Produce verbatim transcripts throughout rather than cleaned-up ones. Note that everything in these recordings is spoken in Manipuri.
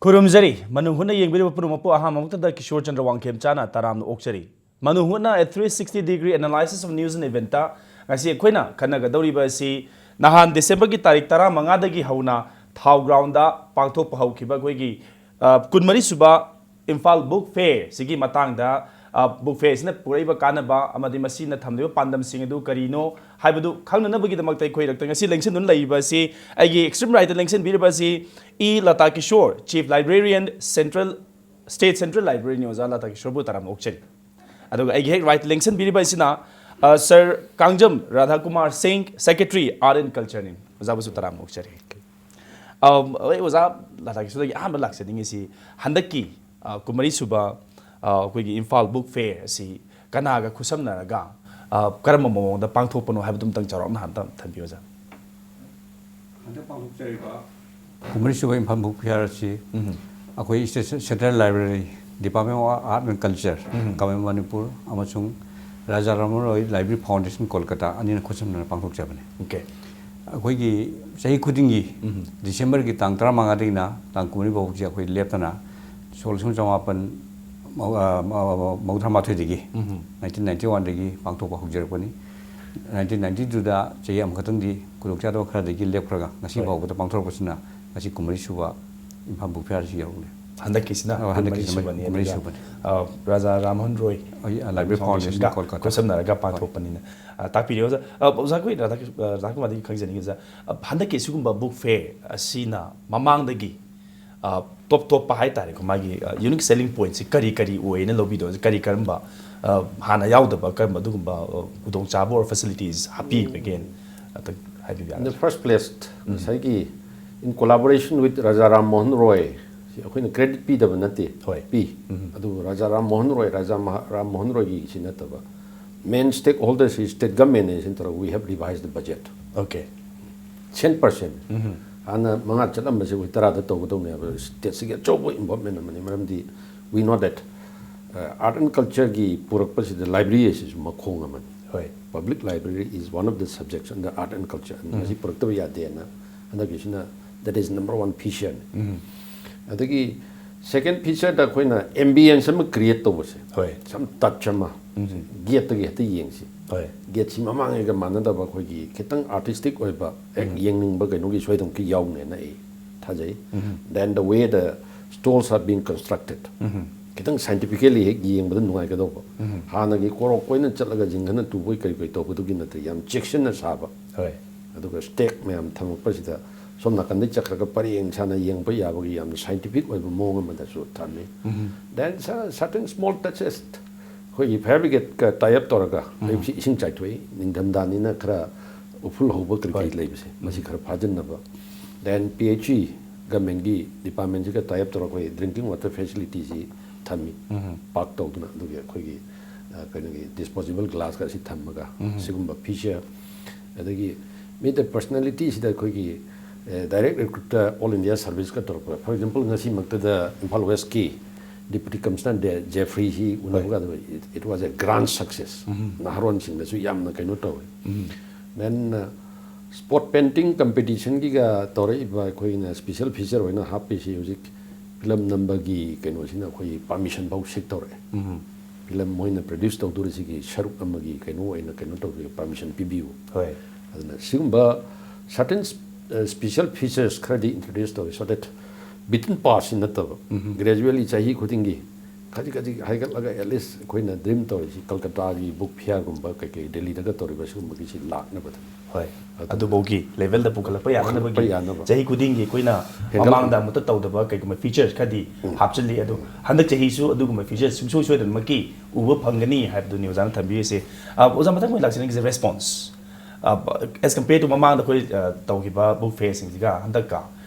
ꯈꯨꯔꯨꯝꯖꯔꯤ꯫ ꯃꯅꯨꯡ ꯍꯨꯠꯅ ꯌꯦꯡꯕꯤꯔꯤꯕ ꯄꯨꯝꯅꯃꯛꯄꯨ ꯑꯍꯥꯟꯕ ꯃꯛꯇꯗ ꯀꯤꯁꯣꯔ ꯆꯟꯗ꯭ꯔ ꯋꯥꯡꯈꯦꯝ ꯆꯥꯅ ꯇꯔꯥꯝꯅ ꯑꯣꯛꯆꯔꯤ꯫ ꯃꯅꯨꯡ ꯍꯨꯠꯅ a three sixty degree analysis of news and event ꯇ ꯉꯁꯤ ꯑꯩꯈꯣꯏꯅ ꯈꯟꯅꯒꯗꯧꯔꯤꯕ ꯑꯁꯤ ꯅꯍꯥꯟ ꯗꯤꯁꯦꯝꯕꯔꯒꯤ ꯇꯥꯔꯤꯛ ꯇꯔꯥꯃꯉꯥꯗꯒꯤ ꯍꯧꯅ ꯊꯥꯎ ꯒ꯭ꯔꯥꯎꯟꯗ ꯄꯥꯡꯊꯣꯛꯄ ꯍꯧꯈꯤꯕ ꯑꯩꯈꯣꯏꯒꯤ, ꯑ, ꯀꯨꯟꯃꯔꯤ ꯁꯨꯕ ꯏꯝꯐꯥꯜ ꯕꯨꯛ ꯐꯦꯌꯔ ꯁꯤꯒꯤ ꯃꯇꯥꯡꯗ, ꯑ, ꯕꯨꯛ ꯐꯦꯌꯔꯁꯤꯅ ꯄꯨꯔꯛꯏꯕ ꯀꯥꯟꯅꯕ ꯑꯃꯗꯤ ꯃꯁꯤꯅ ꯊꯝꯂꯤꯕ ꯄꯥꯟꯗꯝꯁꯤꯡ ꯑꯗꯨ ꯀꯔꯤꯅꯣ ꯍꯥꯏꯕꯗꯨ ꯈꯪꯅꯅꯕꯒꯤꯗꯃꯛꯇ ꯑꯩꯈꯣꯏ ꯏꯔꯛꯇ ꯉꯁꯤ ꯂꯦꯡꯁꯤꯟꯗꯨꯅ ꯂꯩꯔꯤꯕ ꯑꯁꯤ ꯑꯩꯒꯤ extreme right ꯇ ꯂꯦꯡꯁꯤꯟꯕꯤꯔꯤꯕ ꯑꯁꯤ E Lata Kishore, Chief Librarian, Central, State Central Library ꯅꯤ꯫ ꯑꯣꯖꯥ ꯂꯇꯥ ꯀꯤꯁꯣꯔꯕꯨ ꯇꯔꯥꯝꯅ ꯑꯣꯛꯆꯔꯤ꯫ ꯑꯗꯨꯒ ꯑꯩꯒꯤ ꯍꯦꯛ ꯔꯥꯏꯠ ꯂꯦꯡꯁꯤꯟꯕꯤꯔꯤꯕ ꯑꯁꯤꯅ, ꯑ, ꯁꯔ ꯀꯥꯡꯖꯝ ꯔꯥꯙꯥꯀꯨꯃꯥꯔ ꯁꯤꯡ, Secretary Art and Culture ꯅꯤ꯫ ꯑꯣꯖꯥꯕꯨꯁꯨ ꯇꯔꯥꯝꯅ ꯑꯣꯛꯆꯔꯤ꯫ ꯑꯝ, ꯑꯩ ꯑꯣꯖꯥ ꯂꯇꯥ ꯀꯤꯁꯣꯔꯗꯒꯤ ꯑꯍꯥꯟꯕ ꯂꯥꯛꯆꯅꯤꯡꯉꯤꯁꯤ ꯍꯟꯗꯛꯀꯤ, ꯑ, ꯀꯨꯟꯃꯔꯤ ꯁꯨꯕ, ꯑ, ꯑꯩꯈꯣꯏꯒꯤ ꯏꯝꯐꯥꯜ ꯕꯨꯛ ꯐꯦꯌꯔ ꯑꯁꯤ ꯀꯅꯥꯒ ꯈꯨꯠꯁꯝꯅꯔꯒ, ꯑ, ꯀꯔꯝꯕ ꯃꯑꯣꯡꯗ ꯄꯥꯡꯊꯣꯛꯄꯅꯣ ꯍꯥꯏꯕꯗꯨ ꯑꯝꯇꯪ ꯆꯥꯎꯔꯥꯛꯅ ꯍꯥꯟꯅ ꯊꯝꯕꯤꯌꯨ, ꯑꯣꯖꯥ꯫ ꯍꯟꯗꯛ ꯄꯥꯡꯊꯣꯛꯆꯔꯤꯕ ꯀꯨꯟꯃꯔꯤ ꯁꯨꯕ ꯏꯝꯐꯥꯜ ꯕꯨꯛ ꯐꯤꯌꯥꯔ ꯑꯁꯤ ꯎꯝ꯫ ꯑꯩꯈꯣꯏ central library, Department of Art and Culture, um. Government of Manipur, ꯑꯃꯁꯨꯡ ꯔꯥꯖꯥ ꯔꯥꯃꯟ ꯔꯣꯏ ꯂꯥꯏꯕ꯭ꯔꯦꯔꯤ ꯐꯥꯎꯟꯗꯦꯁꯟ ꯀꯣꯜꯀꯇꯥ ꯑꯅꯤꯅ ꯈꯨꯠꯁꯝꯅꯅ ꯄꯥꯡꯊꯣꯛꯆꯕꯅꯤ꯫ ꯑꯣꯀꯦ꯫ ꯑꯩꯈꯣꯏꯒꯤ ꯆꯍꯤ ꯈꯨꯗꯤꯡꯒꯤ ꯎꯝ꯫ ꯗꯤꯁꯦꯝꯕꯔꯒꯤ ꯇꯥꯡ ꯇꯔꯥꯃꯉꯥꯗꯒꯤꯅ ꯇꯥꯡ ꯀꯨꯟꯃꯔꯤ ꯐꯥꯎꯕꯁꯤ ꯑꯩꯈꯣꯏ ꯂꯦꯞꯇꯅ ꯁꯣꯛ ꯂꯤꯁꯤꯡ ꯆꯃꯥꯄꯟ ꯃꯧ-, ꯑ, ꯃ-, ꯃ-, ꯃꯧꯗ꯭ꯔꯥ ꯃꯥꯊꯣꯏꯗꯒꯤ, ꯎꯝ꯫ Nineteen ninety one ꯗꯒꯤ ꯄꯥꯡꯊꯣꯛꯄ ꯍꯧꯖꯔꯛꯄꯅꯤ꯫ Nineteen ninety two ꯗ ꯆꯍꯤ ꯑꯃꯈꯛꯇꯪꯗꯤ ꯈꯨꯗꯣꯡꯆꯥꯗꯕ ꯈꯔꯗꯒꯤ ꯂꯦꯞꯈ꯭ꯔꯒ ꯉꯁꯤ ꯍꯣꯏ꯫ ꯐꯥꯎꯕꯗ ꯄꯥꯡꯊꯣꯔꯛꯄꯁꯤꯅ ꯉꯁꯤ ꯀꯨꯟꯃꯔꯤ ꯁꯨꯕ ꯏꯝꯐꯥꯜ ꯕꯨꯛ ꯐꯤꯌꯥꯔꯁꯤ ꯌꯧꯔꯛꯂꯦ꯫ ꯍꯟꯗꯛꯀꯤꯁꯤꯅ ꯑ, ꯍꯟꯗꯛꯀꯤꯁꯤꯅ ꯀꯨꯟꯃꯔꯤ ꯁꯨꯕꯅꯤ꯫ ꯀꯨꯟꯃꯔꯤ ꯑꯗꯨꯒ, ꯁꯨꯕꯅꯤ꯫ ꯑ, ꯔꯥꯖꯥ ꯔꯥꯝꯃꯣꯍꯟ ꯔꯣꯏ ꯑ, ꯂꯥꯏꯕ꯭ꯔꯦꯔꯤ ꯐꯥꯎꯟꯗꯦꯁꯟꯒ ꯐꯥꯎꯟꯗꯦꯁꯟ ꯀꯣꯜꯀꯇꯥ꯫ ꯈꯨꯠꯁꯝꯅꯔꯒ ꯍꯣꯏ꯫ ꯄꯥꯡꯊꯣꯛꯄꯅꯤꯅ, ꯑ, ꯇꯥꯛꯄꯤꯔꯦ ꯑꯣꯖꯥ꯫ ꯑ, ꯑꯣꯖꯥ, ꯑꯩꯈꯣꯏ ꯔꯥꯙꯥ-, ꯑ, ꯔꯥꯙꯥꯀꯨꯃꯥꯔꯗꯒꯤ ꯈꯪꯖꯅꯤꯡꯉꯤ ꯑꯣꯖꯥ, ꯑ, ꯍꯟꯗꯛꯀꯤ ꯁꯤꯒꯨꯝꯕ ꯕꯨꯛ ꯐꯦꯌꯔ ꯑꯁꯤꯅ ꯃꯃꯥꯡꯗꯒꯤ, ꯑ, ꯇꯣꯞ ꯇꯣꯞꯄ ꯍꯥꯏꯇꯥꯔꯦꯀꯣ, ꯃꯥꯒꯤ, ꯑ, ꯌꯨꯅꯤꯛ ꯁꯦꯂꯤꯡ ꯄꯣꯏꯟꯠꯁꯤ ꯀꯔꯤ ꯀꯔꯤ ꯑꯣꯏꯅ ꯂꯧꯕꯤꯗꯣꯏꯅꯣ? ꯀꯔꯤ ꯀꯔꯝꯕ, ꯑ, ꯍꯥꯟꯅ ꯌꯥꯎꯗꯕ ꯀꯔꯝꯕ ꯑꯗꯨꯒꯨꯝꯕ, ꯑ, ꯈꯨꯗꯣꯡꯆꯥꯕ or facilities ꯍꯥꯞꯄꯤꯕꯒꯦ? ꯑꯝꯇꯪ ꯍꯥꯏꯕꯤꯕ In the ꯌꯥꯒꯗ꯭ꯔꯥ? First place, ꯎꯝ꯫ ꯉꯁꯥꯏꯒꯤ in collaboration with Raja Ram Mohan Roy, ꯁꯤ ꯑꯩꯈꯣꯏꯅ credit ꯄꯤꯗꯕ ꯅꯠꯇꯦ, ꯍꯣꯏ꯫ ꯄꯤ꯫ ꯎꯝ꯫ ꯑꯗꯨꯕꯨ ꯔꯥꯖꯥ ꯔꯥꯝ ꯃꯣꯍꯟ ꯔꯣꯏ, ꯔꯥꯖꯥ ꯃꯍꯥ-, ꯔꯥꯝ ꯃꯣꯍꯟ ꯔꯣꯏꯒꯤ ꯁꯤ ꯅꯠꯇꯕ, main stakeholders ꯁꯤ state government ꯅ ꯁꯤꯟ ꯇꯧꯔꯒ we have revised the budget꯫ Okay. Ten percent꯫ ꯎꯝ꯫ ꯍꯥꯟꯅ ꯃꯉꯥ ꯆꯠꯂꯝꯕꯁꯦ ꯑꯩꯈꯣꯏ ꯇꯔꯥꯗ ꯇꯧꯒꯗꯧꯅꯦ ꯍꯥꯏꯕ ꯁ꯭ꯇꯦꯠꯁꯤꯒꯤ ꯑꯆꯧꯕ involvement ꯑꯃꯅꯤ꯫ ꯃꯔꯝꯗꯤ we know that, uh, art and culture ꯒꯤ ꯄꯨꯔꯛꯄꯁꯤꯗ library ꯑꯁꯤꯁꯨ ꯃꯈꯣꯡ ꯑꯃꯅꯤ꯫ ꯍꯣꯏ꯫ Public library is one of the subjects under art and culture꯫ ꯎꯝ꯫ ꯃꯁꯤ ꯄꯨꯔꯛꯇꯕ ꯌꯥꯗꯦꯅ ꯍꯟꯗꯛꯀꯤꯁꯤꯅ that is number one vision꯫ ꯎꯝ꯫ ꯑꯗꯒꯤ second featureꯗ ꯑꯩꯈꯣꯏꯅ ambience ꯑꯃ create ꯇꯧꯕꯁꯦ, ꯍꯣꯏ꯫ Some touch ꯑꯃ, ꯎꯝ꯫ gateꯇꯒꯤ ꯍꯦꯛꯇ ꯌꯦꯡꯁꯤ꯫ ꯍꯣꯏ꯫ Gateꯁꯤ ꯃꯃꯥꯡꯉꯩꯒ ꯃꯥꯟꯅꯗꯕ ꯑꯩꯈꯣꯏꯒꯤ ꯈꯤꯇꯪ artistic ꯑꯣꯏꯕ, ꯍꯦꯛ ꯎꯝ꯫ ꯌꯦꯡꯅꯤꯡꯕ ꯀꯩꯅꯣꯒꯤ ꯁꯣꯏꯗꯅꯃꯛꯀꯤ ꯌꯥꯎꯅꯦꯅ ꯑꯩ ꯊꯥꯖꯩ꯫ ꯎꯝ꯫ Then the way the stalls are being constructed, ꯎꯝ꯫ ꯈꯤꯇꯪ scientifically ꯍꯦꯛ ꯌꯦꯡꯕꯗ ꯅꯨꯡꯉꯥꯏꯒꯗꯧꯕ꯫ ꯎꯝ꯫ ꯍꯥꯟꯅꯒꯤ ꯀꯣꯔꯣꯛ ꯀꯣꯏꯅ ꯆꯠꯂꯒ ꯖꯤꯡꯒꯅ ꯇꯨꯕꯣꯏ ꯀꯔꯤ ꯀꯔꯤ ꯇꯧꯕꯗꯨꯒꯤ ꯅꯠꯇꯦ, ꯌꯥꯝ ꯆꯦꯛꯁꯤꯟꯅ ꯁꯥꯕ꯫ ꯍꯣꯏ꯫ ꯑꯗꯨꯒ stack ꯃꯌꯥꯝ ꯊꯝꯃꯛꯄꯁꯤꯗ ꯁꯣꯝ ꯅꯥꯀꯟꯗꯩ ꯆꯠꯈ꯭ꯔꯒ ꯄꯔꯦꯡ ꯁꯥꯅ ꯌꯦꯡꯕ ꯌꯥꯕꯒꯤ ꯌꯥꯝꯅ scientific ꯑꯣꯏꯕ ꯃꯑꯣꯡ ꯑꯃꯗꯁꯨ ꯊꯝꯃꯤ꯫ ꯎꯝ꯫ Then cer- certain small touches, ꯑꯩꯈꯣꯏꯒꯤ fabricate-ꯀ tie up ꯇꯧꯔꯒ, ꯎꯝ꯫ ꯑꯌꯨꯛꯁꯤ ꯏꯁꯤꯡ ꯆꯥꯏꯊꯣꯛꯏ, ꯅꯤꯡꯊꯝꯊꯥꯅꯤꯅ ꯈꯔ ꯎꯐꯨꯜ ꯍꯧꯕ ꯀꯔꯤ ꯀꯔꯤ ꯍꯣꯏ꯫ ꯂꯩꯕꯁꯦ, ꯃꯁꯤ ꯈꯔ ꯐꯥꯖꯤꯟꯅꯕ꯫ Then P H E government-ꯀꯤ department-ꯁꯤꯒ tie up ꯇꯧꯔꯒ ꯑꯩꯈꯣꯏ drinking water facility-ꯁꯤ ꯊꯝꯃꯤ, ꯎꯝ꯫ park ꯇꯧꯗꯨꯅ꯫ ꯑꯗꯨꯒꯤ ꯑꯩꯈꯣꯏꯒꯤ, ꯑ, ꯀꯩꯅꯣꯒꯤ disposable glass-ꯀ ꯑꯁꯤ ꯊꯝꯃꯒ, ꯎꯝ꯫ ꯁꯤꯒꯨꯝꯕ feature, ꯑꯗꯒꯤ meet the personality-ꯁꯤꯗ ꯑꯩꯈꯣꯏꯒꯤ, ꯑ, direct recruit-ꯇ All India Service-ꯀ ꯇꯧꯔꯛꯄ, for example, ꯉꯁꯤꯃꯛꯇꯗ Imphal West-ꯀꯤ Deputy Commissioner ꯗꯦ-, ꯖꯦꯐ꯭ꯔꯤ-ꯁꯤ ꯎꯅꯕ ꯍꯣꯏ꯫ ꯀꯥꯟꯗ, it, it was a grand success꯫ ꯎꯝ꯫ ꯅꯍꯥꯔꯣꯟꯁꯤꯡꯗꯁꯨ ꯌꯥꯝꯅ ꯀꯩꯅꯣ ꯇꯧꯋꯤ꯫ ꯎꯝ꯫ Then, uh, spot painting competition-ꯒꯤꯒ ꯇꯧꯔꯛꯏꯕ ꯑꯩꯈꯣꯏꯅ special feature ꯑꯣꯏꯅ ꯍꯥꯞꯄꯤꯁꯤ ꯍꯧꯖꯤꯛ film ꯅꯝꯕꯒꯤ ꯀꯩꯅꯣꯁꯤꯅ ꯑꯩꯈꯣꯏ permission ꯐꯥꯎ seek ꯇꯧꯔꯛꯑꯦ꯫ ꯎꯝ꯫ Film ꯃꯣꯏꯅ produce ꯇꯧꯗꯣꯔꯤꯁꯤꯒꯤ ꯁꯔꯨꯛ ꯑꯃꯒꯤ ꯀꯩꯅꯣ ꯑꯣꯏꯅ ꯀꯩꯅꯣ ꯇꯧꯕꯤꯌꯨ, permission ꯄꯤꯕꯤꯌꯨ꯫ ꯍꯣꯏ꯫ ꯑꯗꯨꯅ ꯁꯤꯒꯨꯝꯕ certain, uh, special features ꯈꯔꯗꯤ introduce ꯇꯧꯋꯤ, so that beaten path-ꯁꯤ ꯅꯠꯇꯕ, ꯎꯝ꯫ Gradually ꯆꯍꯤ ꯈꯨꯗꯤꯡꯒꯤ ꯈꯖꯤꯛ ꯈꯖꯤꯛ ꯍꯥꯏꯒꯠꯂꯒ, at least ꯑꯩꯈꯣꯏꯅ dream ꯇꯧꯔꯤꯁꯤ ꯀꯜꯀꯇꯥꯒꯤ book fair-ꯒꯨꯝꯕ ꯀꯩꯀꯩ ꯗꯦꯜꯂꯤꯗꯒ ꯇꯧꯔꯤꯕ ꯁꯤꯒꯨꯝꯕꯒꯤꯁꯤ ꯂꯥꯛꯅꯕꯗ꯫ ꯍꯣꯏ꯫ ꯑꯗꯨ ꯑꯗꯨꯐꯥꯎꯒꯤ level-ꯗ ꯄꯨꯈꯠꯂꯛꯄ ꯌꯥꯅꯅꯕꯒꯤ ꯄꯨꯈꯠꯂꯛꯄ ꯌꯥꯅꯕ꯫ ꯆꯍꯤ ꯈꯨꯗꯤꯡꯒꯤ ꯑꯩꯈꯣꯏꯅ ꯍꯦꯟꯒꯠ- ꯃꯃꯥꯡꯗ ꯑꯃꯨꯛꯇ ꯇꯧꯗꯕ ꯀꯩꯒꯨꯝꯕ features ꯈꯔꯗꯤ ꯎꯝ꯫ ꯍꯥꯞꯆꯤꯜꯂꯤ꯫ ꯑꯗꯣ ꯍꯟꯗꯛ ꯆꯍꯤꯁꯨ ꯑꯗꯨꯒꯨꯝꯕ features ꯁꯨꯡꯁꯣꯏ ꯁꯣꯏꯗꯅꯃꯛꯀꯤ ꯎꯕ ꯐꯪꯒꯅꯤ ꯍꯥꯏꯕꯗꯨꯅꯤ ꯑꯣꯖꯥꯅ ꯊꯝꯕꯤꯔꯤꯁꯦ꯫ ꯑ, ꯑꯣꯖꯥ, ꯃꯊꯪ ꯑꯣꯏꯅ ꯂꯥꯛꯆꯅꯤꯡꯉꯤꯁꯦ response꯫ ꯑ, as compare to ꯃꯃꯥꯡꯗ ꯑꯩꯈꯣꯏ, ꯑ, ꯇꯧꯈꯤꯕ book fair-ꯁꯤꯡꯁꯤꯒ ꯍꯟꯗꯛꯀ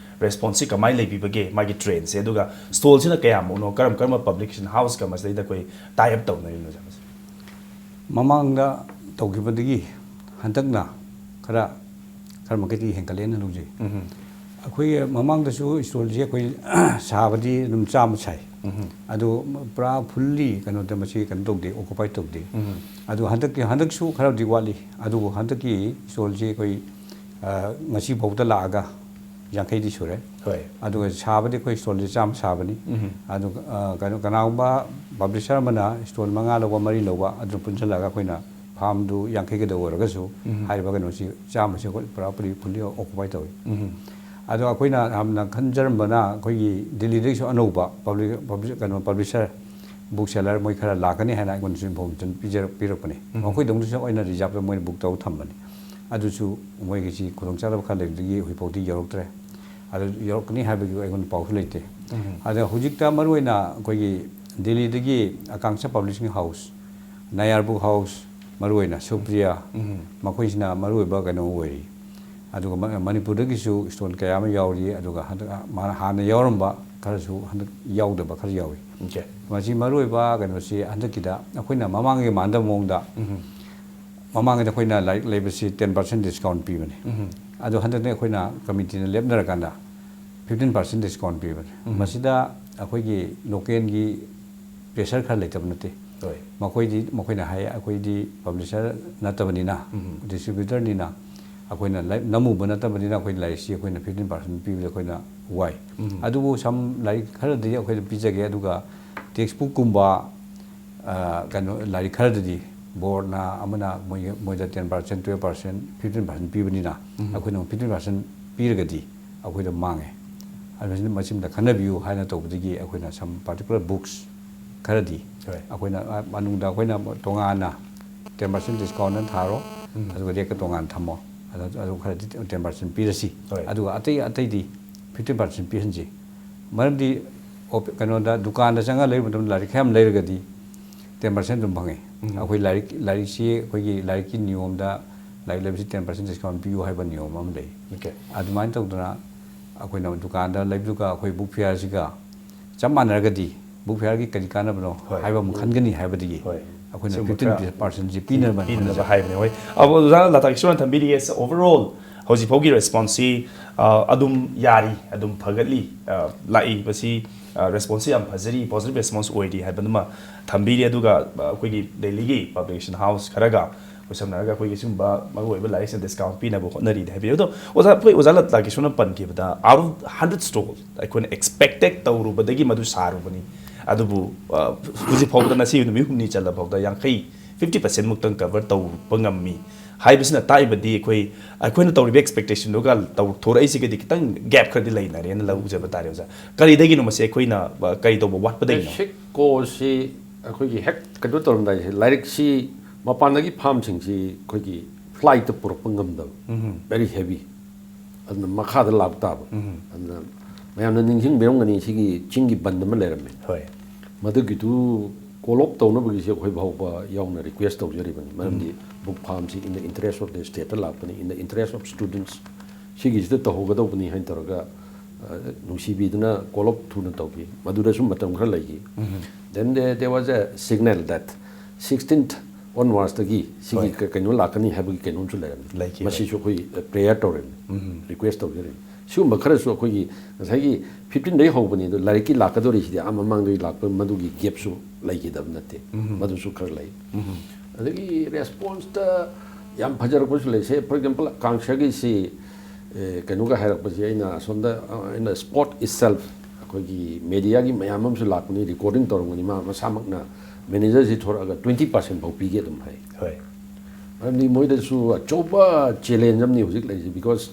response-ꯁꯤ ꯀꯃꯥꯏꯅ ꯂꯩꯕꯤꯕꯒꯦ, ꯃꯥꯒꯤ trend-ꯁꯦ? ꯑꯗꯨꯒ stall-ꯁꯤꯅ ꯀꯌꯥꯃꯨꯛꯅꯣ, ꯀꯔꯝ ꯀꯔꯝꯕ publication house-ꯀ ꯃꯁꯤꯗꯩꯗ ꯑꯩꯈꯣꯏ tie up ꯇꯧꯅꯔꯤꯅꯣ, ꯑꯣꯖꯥ, ꯃꯁꯤ? ꯃꯃꯥꯡꯗ ꯇꯧꯈꯤꯕꯗꯒꯤ ꯍꯟꯗꯛꯅ ꯈꯔ, ꯈꯔ ꯃꯈꯩꯗꯤ ꯍꯦꯟꯒꯠꯂꯦꯅ ꯂꯧꯖꯩ꯫ ꯎꯝ꯫ ꯑꯩꯈꯣꯏ ꯃꯃꯥꯡꯗꯁꯨ stall-ꯁꯦ ꯑꯩꯈꯣꯏ ꯁꯥꯕꯗꯤ ꯑꯗꯨꯝ ꯆꯥꯝꯃ ꯁꯥꯏ꯫ ꯎꯝ꯫ ꯑꯗꯣ ꯄꯨꯔꯥ fully ꯀꯩꯅꯣꯗ ꯃꯁꯤ ꯀꯩꯅꯣ ꯇꯧꯗꯦ, occupy ꯇꯧꯗꯦ꯫ ꯎꯝ꯫ ꯑꯗꯣ ꯍꯟꯗꯛꯀꯤ, ꯍꯟꯗꯛꯁꯨ ꯈꯔꯗꯤ ꯋꯥꯠꯂꯤ꯫ ꯑꯗꯨꯕꯨ ꯍꯟꯗꯛꯀꯤ stall-ꯁꯦ ꯑꯩꯈꯣꯏ, ꯑ, ꯉꯁꯤ ꯐꯥꯎꯗ ꯂꯥꯛꯑꯒ ꯌꯥꯡꯈꯩꯗꯤ ꯁꯨꯔꯦ꯫ ꯍꯣꯏ꯫ ꯑꯗꯨꯒ ꯁꯥꯕꯗꯤ ꯑꯩꯈꯣꯏ ꯁ꯭ꯇꯣꯜꯁꯦ ꯆꯥꯝꯃ ꯁꯥꯕꯅꯤ꯫ ꯑꯗꯨꯒ ꯑ, ꯀꯩꯅꯣ, ꯀꯅꯥꯒꯨꯝꯕ ꯄꯕ꯭ꯂꯤꯁꯔ ꯑꯃꯅ ꯁ꯭ꯇꯣꯜ ꯃꯉꯥ ꯂꯧꯕ, ꯃꯔꯤ ꯂꯧꯕ, ꯑꯗꯨꯅ ꯄꯨꯟꯁꯤꯜꯂꯒ ꯑꯩꯈꯣꯏꯅ ꯐꯥꯝꯗꯨ ꯌꯥꯡꯈꯩꯒꯗ ꯑꯣꯏꯔꯒꯁꯨ ꯍꯥꯏꯔꯤꯕ ꯀꯩꯅꯣꯁꯤ ꯆꯥꯝꯃꯁꯤ ꯑꯩꯈꯣꯏ ꯄꯨꯔꯥ ꯄꯨꯔꯤ ꯐꯨꯜꯂꯤ ꯑꯣꯀꯨꯄꯥꯏ ꯇꯧꯏ꯫ ꯑꯗꯣ ꯑꯩꯈꯣꯏꯅ ꯌꯥꯝꯅ ꯈꯟꯖꯔꯝꯕꯅ ꯑꯩꯈꯣꯏꯒꯤ ꯗꯤꯜꯂꯤꯗꯒꯤꯁꯨ ꯑꯅꯧꯕ ꯄꯕ꯭ꯂꯤꯛ ꯄꯕ꯭ꯂꯤꯛ ꯀꯩꯅꯣ ꯄꯕ꯭ꯂꯤꯁꯔ ꯕꯨꯛ ꯁꯦꯂꯔ ꯃꯣꯏ ꯈꯔ ꯂꯥꯛꯀꯅꯤ ꯍꯥꯏꯅ ꯑꯩꯉꯣꯟꯗꯁꯨ ꯏꯟꯐꯣꯔꯃꯦꯁꯟ ꯄꯤꯖꯔꯛ ꯄꯤꯔꯛꯄꯅꯤ꯫ ꯃꯈꯣꯏꯗꯧꯅꯁꯨ ꯑꯩꯅ ꯔꯤꯖꯥꯔꯞꯇ ꯃꯣꯏꯅ ꯕꯨꯛ ꯇꯧꯔ ꯊꯝꯕꯅꯤ꯫ ꯑꯗꯨꯁꯨ ꯃꯣꯏꯒꯤꯁꯤ ꯈꯨꯗꯣꯡꯆꯥꯗꯕ ꯈꯔ ꯂꯩꯕꯗꯒꯤ ꯍꯧꯖꯤꯛꯐꯥꯎꯗꯤ ꯌꯧꯔꯛꯇ꯭ꯔꯦ꯫ ꯑꯗꯨ ꯌꯧꯔꯛꯀꯅꯤ ꯍꯥꯏꯕꯒꯤ ꯑꯩꯉꯣꯟꯗ ꯄꯥꯎꯁꯨ ꯂꯩꯇꯦ꯫ ꯑꯗ ꯍꯧꯖꯤꯛꯇ ꯃꯔꯨꯑꯣꯏꯅ ꯑꯩꯈꯣꯏꯒꯤ ꯗꯤꯜꯂꯤꯗꯒꯤ ꯑꯀꯥꯡꯁꯥ ꯄꯕ꯭ꯂꯤꯁꯤꯡ ꯍꯥꯎꯁ, ꯅꯌꯥꯔ ꯕꯨꯛ ꯍꯥꯎꯁ, ꯃꯔꯨꯑꯣꯏꯅ ꯁꯨꯄ꯭ꯔꯤꯌꯥ, ꯃꯈꯣꯏꯁꯤꯅ ꯃꯔꯨꯑꯣꯏꯕ ꯀꯩꯅꯣ ꯑꯣꯏꯔꯤ꯫ ꯑꯗꯨꯒ ꯃ-, ꯃꯅꯤꯄꯨꯔꯗꯒꯤꯁꯨ ꯁ꯭ꯇꯣꯜ ꯀꯌꯥ ꯑꯃ ꯌꯥꯎꯔꯤ꯫ ꯑꯗꯨꯒ ꯍꯟꯗꯛ ꯃꯥꯅ ꯍꯥꯟꯅ ꯌꯥꯎꯔꯝꯕ ꯈꯔꯁꯨ ꯍꯟꯗꯛ ꯌꯥꯎꯗꯕ ꯈꯔ ꯌꯥꯎꯏ꯫ Okay꯫ ꯃꯁꯤ ꯃꯔꯨꯑꯣꯏꯕ ꯀꯩꯅꯣꯁꯤ ꯍꯟꯗꯛꯀꯤꯗ ꯑꯩꯈꯣꯏꯅ ꯃꯃꯥꯡꯒꯤ ꯃꯥꯟꯅꯗꯕ ꯃꯑꯣꯡꯗ ꯃꯃꯥꯡꯒꯤꯗ ꯑꯩꯈꯣꯏꯅ ꯂꯥꯏꯔꯤꯛ ꯂꯩꯕꯁꯤ ten percent discount ꯄꯤꯕꯅꯤ꯫ ꯑꯗꯣ ꯍꯟꯗꯛꯇꯤ ꯑꯩꯈꯣꯏꯅ ꯀꯃꯤꯇꯤꯅ ꯂꯦꯞꯅꯔꯀꯥꯟꯗ fifteen percent discount ꯄꯤꯕꯅꯤ꯫ ꯃꯁꯤꯗ ꯑꯩꯈꯣꯏꯒꯤ ꯂꯣꯀꯦꯜꯒꯤ pressure ꯈꯔ ꯂꯩꯇꯕ ꯅꯠꯇꯦ꯫ ꯍꯣꯏ꯫ ꯃꯈꯣꯏꯗꯤ, ꯃꯈꯣꯏꯅ ꯍꯥꯏ, "ꯑꯩꯈꯣꯏꯗꯤ ꯄꯕ꯭ꯂꯤꯁꯔ ꯅꯠꯇꯕꯅꯤꯅ, ꯗꯤꯁꯇ꯭ꯔꯤꯕ꯭ꯌꯨꯇꯔꯅꯤꯅ, ꯑꯩꯈꯣꯏꯅ ꯂꯥꯏ-, ꯅꯝꯃꯨꯕ ꯅꯠꯇꯕꯅꯤꯅ ꯑꯩꯈꯣꯏ ꯂꯥꯏꯔꯤꯛꯁꯤ ꯑꯩꯈꯣꯏꯅ fifteen percent ꯄꯤꯕꯗ ꯑꯩꯈꯣꯏꯅ ꯋꯥꯏ꯫ ꯑꯗꯨꯕꯨ ꯁꯝ ꯂꯥꯏꯔꯤꯛ ꯈꯔꯗꯤ ꯑꯩꯈꯣꯏꯗ ꯄꯤꯖꯒꯦ, ꯑꯗꯨꯒ text book ꯀꯨꯝꯕ, ꯑ, ꯀꯩꯅꯣ, ꯂꯥꯏꯔꯤꯛ ꯈꯔꯗꯗꯤ ꯕꯣꯔꯗꯅ ꯑꯃꯅ ꯃꯣꯏ, ꯃꯣꯏꯗ ten percent, twelve percent, fifteen percent ꯄꯤꯕꯅꯤꯅ ꯑꯩꯈꯣꯏꯅ fifteen percent ꯄꯤꯔꯒꯗꯤ ꯑꯩꯈꯣꯏꯗ ꯃꯥꯡꯉꯦ꯫ ꯑꯗꯨꯅ ꯃꯁꯤꯃꯗ ꯈꯟꯅꯕꯤꯌꯨ" ꯍꯥꯏꯅ ꯇꯧꯕꯗꯒꯤ ꯑꯩꯈꯣꯏꯅ some particular books ꯈꯔꯗꯤ ꯍꯣꯏ꯫ ꯑꯩꯈꯣꯏꯅ, ꯑ, ꯃꯅꯨꯡꯗ ꯑꯩꯈꯣꯏꯅ ꯇꯣꯉꯥꯟꯅ ten percent discount ꯑꯅ ꯊꯥꯔꯣ, ꯑꯗꯨꯒ ꯔꯦꯛꯇ ꯇꯣꯉꯥꯟꯅ ꯊꯝꯃꯣ, ꯑꯗꯨ, ꯑꯗꯨ ꯈꯔꯗꯤ ten percent ꯄꯤꯔꯁꯤ꯫ ꯍꯣꯏ꯫ ꯑꯗꯨꯒ ꯑꯇꯩ, ꯑꯇꯩꯗꯤ fifteen percent ꯄꯤꯍꯟꯁꯤ꯫ ꯃꯔꯝꯗꯤ ꯑꯣꯞ-, ꯀꯩꯅꯣꯗ, ꯗꯨꯀꯥꯟꯗ ꯆꯪꯉ ꯂꯩꯕ ꯃꯇꯝꯗ ꯂꯥꯏꯔꯤꯛ ꯈꯔ ꯌꯥꯝ ꯂꯩꯔꯒꯗꯤ ten percent ꯑꯗꯨꯝ ꯐꯪꯉꯦ꯫ ꯑꯩꯈꯣꯏ ꯂꯥꯏꯔꯤꯛ, ꯂꯥꯏꯔꯤꯛꯁꯤ ꯑꯩꯈꯣꯏꯒꯤ ꯂꯥꯏꯔꯤꯛꯀꯤ ꯅꯤꯌꯣꯝꯗ ꯂꯥꯏꯔꯤꯛ ꯂꯩꯕꯁꯤ ten percent discount ꯄꯤꯌꯨ ꯍꯥꯏꯕ ꯅꯤꯌꯣꯝ ꯑꯃ ꯂꯩ꯫ Okay꯫ ꯑꯗꯨꯃꯥꯏꯅ ꯇꯧꯗꯅ ꯑꯩꯈꯣꯏꯅ ꯗꯨꯀꯥꯟꯗ ꯂꯩꯕꯗꯨꯒ ꯑꯩꯈꯣꯏ book fairꯁꯤꯒ ꯆꯞ ꯃꯥꯟꯅꯔꯒꯗꯤ book fairꯒꯤ ꯀꯔꯤ ꯀꯥꯟꯅꯕꯅꯣ ꯍꯣꯏ꯫ ꯍꯥꯏꯕ ꯑꯃ ꯈꯟꯒꯅꯤ ꯍꯥꯏꯕꯗꯒꯤ ꯍꯣꯏ꯫ ꯑꯩꯈꯣꯏꯅ ꯁꯤꯒꯨꯝꯕ fifteen ꯈꯔ percentꯁꯤ ꯄꯤꯅꯕ ꯄꯤꯅꯕ ꯍꯣꯠꯅꯖꯩ꯫ ꯍꯥꯏꯕꯅꯦ꯫ ꯍꯣꯏ꯫ ꯑꯕꯣ ꯑꯣꯖꯥꯅ ꯂꯥꯛꯇꯥꯛ ꯏꯁꯣꯔꯅ ꯊꯝꯕꯤꯔꯤꯌꯦ, overall ꯍꯧꯖꯤꯛ ꯐꯥꯎꯒꯤ responseꯁꯤ, ꯑ, ꯑꯗꯨꯝ ꯌꯥꯔꯤ, ꯑꯗꯨꯝ ꯐꯒꯠꯂꯤ, ꯑ, ꯂꯥꯛꯏ, ꯃꯁꯤ, ꯑ, responseꯁꯤ ꯌꯥꯝ ꯐꯖꯔꯤ, positive response ꯑꯣꯏꯔꯤ ꯍꯥꯏꯕꯗꯨꯃ ꯊꯝꯕꯤꯔꯤ꯫ ꯑꯗꯨꯒ, ꯑ, ꯑꯩꯈꯣꯏꯒꯤ ꯗꯦꯜꯂꯤꯒꯤ publication house ꯈꯔꯒ ꯈꯨꯠꯁꯝꯅꯔꯒ ꯑꯩꯈꯣꯏꯒꯤ ꯁꯤꯒꯨꯝꯕ ꯃꯔꯨꯑꯣꯏꯕ ꯂꯥꯏꯔꯤꯛꯁꯤꯡ ꯗꯤꯁꯀꯥꯎꯟ ꯄꯤꯅꯕ ꯍꯣꯠꯅꯔꯤꯗꯤ ꯍꯥꯏꯕꯤꯌꯨ꯫ ꯑꯗꯣ ꯑꯣꯖꯥ, ꯑꯩꯈꯣꯏ ꯑꯣꯖꯥ ꯂꯇꯥ ꯀꯤꯁꯣꯔꯅ ꯄꯟꯈꯤꯕꯗ, out of hundred stall ꯑꯩꯈꯣꯏꯅ ꯑꯦꯛꯁꯄꯦꯛꯇꯦꯠ ꯇꯧꯔꯨꯕꯗꯒꯤ ꯃꯗꯨ ꯁꯥꯔꯨꯕꯅꯤ꯫ ꯑꯗꯨꯕꯨ ꯑ, ꯍꯧꯖꯤꯛ ꯐꯥꯎꯕꯗ, ꯉꯁꯤ ꯅꯨꯃꯤꯠ ꯍꯨꯝꯅꯤ ꯆꯜꯂ ꯐꯥꯎꯗ ꯌꯥꯡꯈꯩ, ꯐꯤꯐꯇꯤ ꯄꯥꯔꯁꯦꯟ ꯃꯨꯛꯇꯪ ꯀꯚꯔ ꯇꯧꯕ ꯉꯝꯃꯤ꯫ ꯍꯥꯏꯕꯁꯤꯅ ꯇꯥꯛꯏꯕꯗꯤ ꯑꯩꯈꯣꯏ, ꯑꯩꯈꯣꯏꯅ ꯇꯧꯔꯤꯕ ꯑꯦꯛꯁꯄꯦꯛꯇꯦꯁꯟꯗꯨꯒ ꯇꯧꯊꯣꯔꯛꯏꯁꯤꯒꯗꯤ ꯈꯤꯇꯪ ꯒꯦꯞ ꯈꯔꯗꯤ ꯂꯩꯅꯔꯦꯅ ꯂꯧꯖꯕ ꯇꯥꯔꯦ ꯑꯣꯖꯥ꯫ ꯀꯔꯤꯗꯒꯤꯅꯣ ꯃꯁꯤ? ꯑꯩꯈꯣꯏꯅ ꯑ, ꯀꯔꯤ ꯇꯧꯕ ꯋꯥꯠꯄꯗꯒꯤꯅꯣ? ꯕꯦꯁꯤꯛ ꯀꯣꯁꯁꯤ ꯑꯩꯈꯣꯏꯒꯤ ꯍꯦꯛ ꯀꯩꯅꯣ ꯇꯧꯔꯝꯗꯥꯏꯁꯦ, ꯂꯥꯏꯔꯤꯛꯁꯤ ꯃꯄꯥꯟꯗꯒꯤ ꯐꯥꯝꯁꯤꯡꯁꯤ ꯑꯩꯈꯣꯏꯒꯤ ꯐ꯭ꯂꯥꯏꯠꯇ ꯄꯨꯔꯛꯄ ꯉꯝꯗꯕ, ꯚꯦꯔꯤ ꯍꯦꯚꯤ, ꯑꯗꯨꯅ ꯃꯈꯥꯗ ꯂꯥꯛꯄ ꯇꯥꯕ꯫ ꯑꯗꯨꯅ ꯃꯌꯥꯝꯅ ꯅꯤꯡꯁꯤꯡꯕꯤꯔꯝꯒꯅꯤ, ꯁꯤꯒꯤ ꯆꯤꯡꯒꯤ ꯕꯟ ꯑꯃ ꯂꯩꯔꯝꯃꯦ꯫ ꯍꯣꯏ꯫ ꯃꯗꯨꯒꯤꯗꯨ ꯀꯣꯜ ꯑꯣꯞ ꯇꯧꯅꯕꯒꯤꯁꯦ ꯑꯩꯈꯣꯏ ꯐꯥꯎꯕ ꯌꯥꯎꯅ ꯔꯤꯀ꯭ꯋꯦꯁ ꯇꯧꯖꯔꯤꯕꯅꯤ꯫ ꯃꯔꯝꯗꯤ ꯕꯨꯛ ꯐꯥꯝꯁꯤ in the interest of the stateꯇ ꯂꯥꯛꯄꯅꯤ, in the interest of students, ꯁꯤꯒꯤꯁꯤꯗ ꯇꯧꯍꯧꯒꯗꯧꯕꯅꯤ ꯍꯥꯏꯅ ꯇꯧꯔꯒ, ꯑ, ꯅꯨꯡꯁꯤꯕꯤꯗꯨꯅ ꯀꯣꯜ ꯑꯣꯞ ꯊꯨꯅ ꯇꯧꯈꯤ꯫ ꯃꯗꯨꯗꯁꯨ ꯃꯇꯝ ꯈꯔ ꯂꯩꯈꯤ꯫ Then there, there was a signal that sixteenth onwardsꯇꯒꯤ ꯁꯤꯒꯤ ꯍꯣꯏ꯫ ꯀ-, ꯀꯩꯅꯣ ꯂꯥꯛꯀꯅꯤ ꯍꯥꯏꯕꯒꯤ ꯀꯩꯅꯣꯝꯁꯨ ꯂꯩꯔꯝꯃꯤ꯫ ꯂꯩꯈꯤ, ꯃꯁꯤꯁꯨ ꯑꯩꯈꯣꯏ, ꯑ, ꯄ꯭ꯔꯦꯌꯔ ꯇꯧꯔꯤꯕꯅꯤ, ꯔꯤꯀ꯭ꯋꯦꯁ ꯇꯧꯖꯔꯤꯕꯅꯤ꯫ ꯁꯤꯒꯨꯝꯕ ꯈꯔꯁꯨ ꯑꯩꯈꯣꯏꯒꯤ ꯉꯁꯥꯏꯒꯤ ꯐꯤꯐꯇꯤꯟꯗꯒꯤ ꯍꯧꯕꯅꯤ, ꯑꯗꯣ ꯂꯥꯏꯔꯤꯛꯀꯤ ꯂꯥꯛꯀꯗꯧꯔꯤꯁꯤꯗꯤ ꯑꯥ ꯃꯃꯥꯡꯗꯒꯤ ꯂꯥꯛꯄ ꯃꯗꯨꯒꯤ ꯒꯦꯞꯁꯨ ꯂꯩꯈꯤꯗꯕ ꯅꯠꯇꯦ꯫ ꯃꯗꯨꯁꯨ ꯈꯔ ꯂꯩ꯫ ꯑꯗꯒꯤ ꯔꯦꯁꯄꯣꯟꯁꯇ ꯌꯥꯝ ꯐꯖꯔꯛꯄꯁꯨ ꯂꯩ꯫ ꯁꯦ, for example, ꯀꯥꯡꯁꯔꯒꯤꯁꯤ, ꯑꯦ, ꯀꯩꯅꯣꯒ ꯍꯥꯏꯔꯛꯄꯁꯦ, ꯑꯩꯅ ꯑꯁꯣꯝꯗ, ꯑ, ꯑꯩꯅ spot itself, ꯑꯩꯈꯣꯏꯒꯤ ꯃꯦꯗꯤꯌꯥꯒꯤ ꯃꯌꯥꯝ ꯑꯃꯁꯨ ꯂꯥꯛꯄꯅꯤ, ꯔꯦꯀꯣꯔꯗꯤꯡ ꯇꯧꯔꯝꯒꯅꯤ, ꯃꯥ ꯃꯁꯥꯃꯛꯅ ꯃꯦꯅꯦꯖꯔꯁꯤ ꯊꯣꯔꯛꯑꯒ twenty percent ꯐꯥꯎ ꯄꯤꯒꯦ ꯑꯗꯨꯝ ꯍꯥꯏ꯫ ꯍꯣꯏ꯫ ꯃꯔꯝꯗꯤ ꯃꯣꯏꯗꯁꯨ ꯑꯆꯧꯕ ꯆꯦꯂꯦꯟꯖ ꯑꯃꯅꯤ ꯍꯧꯖꯤꯛ ꯂꯩꯔꯤꯁꯦ, because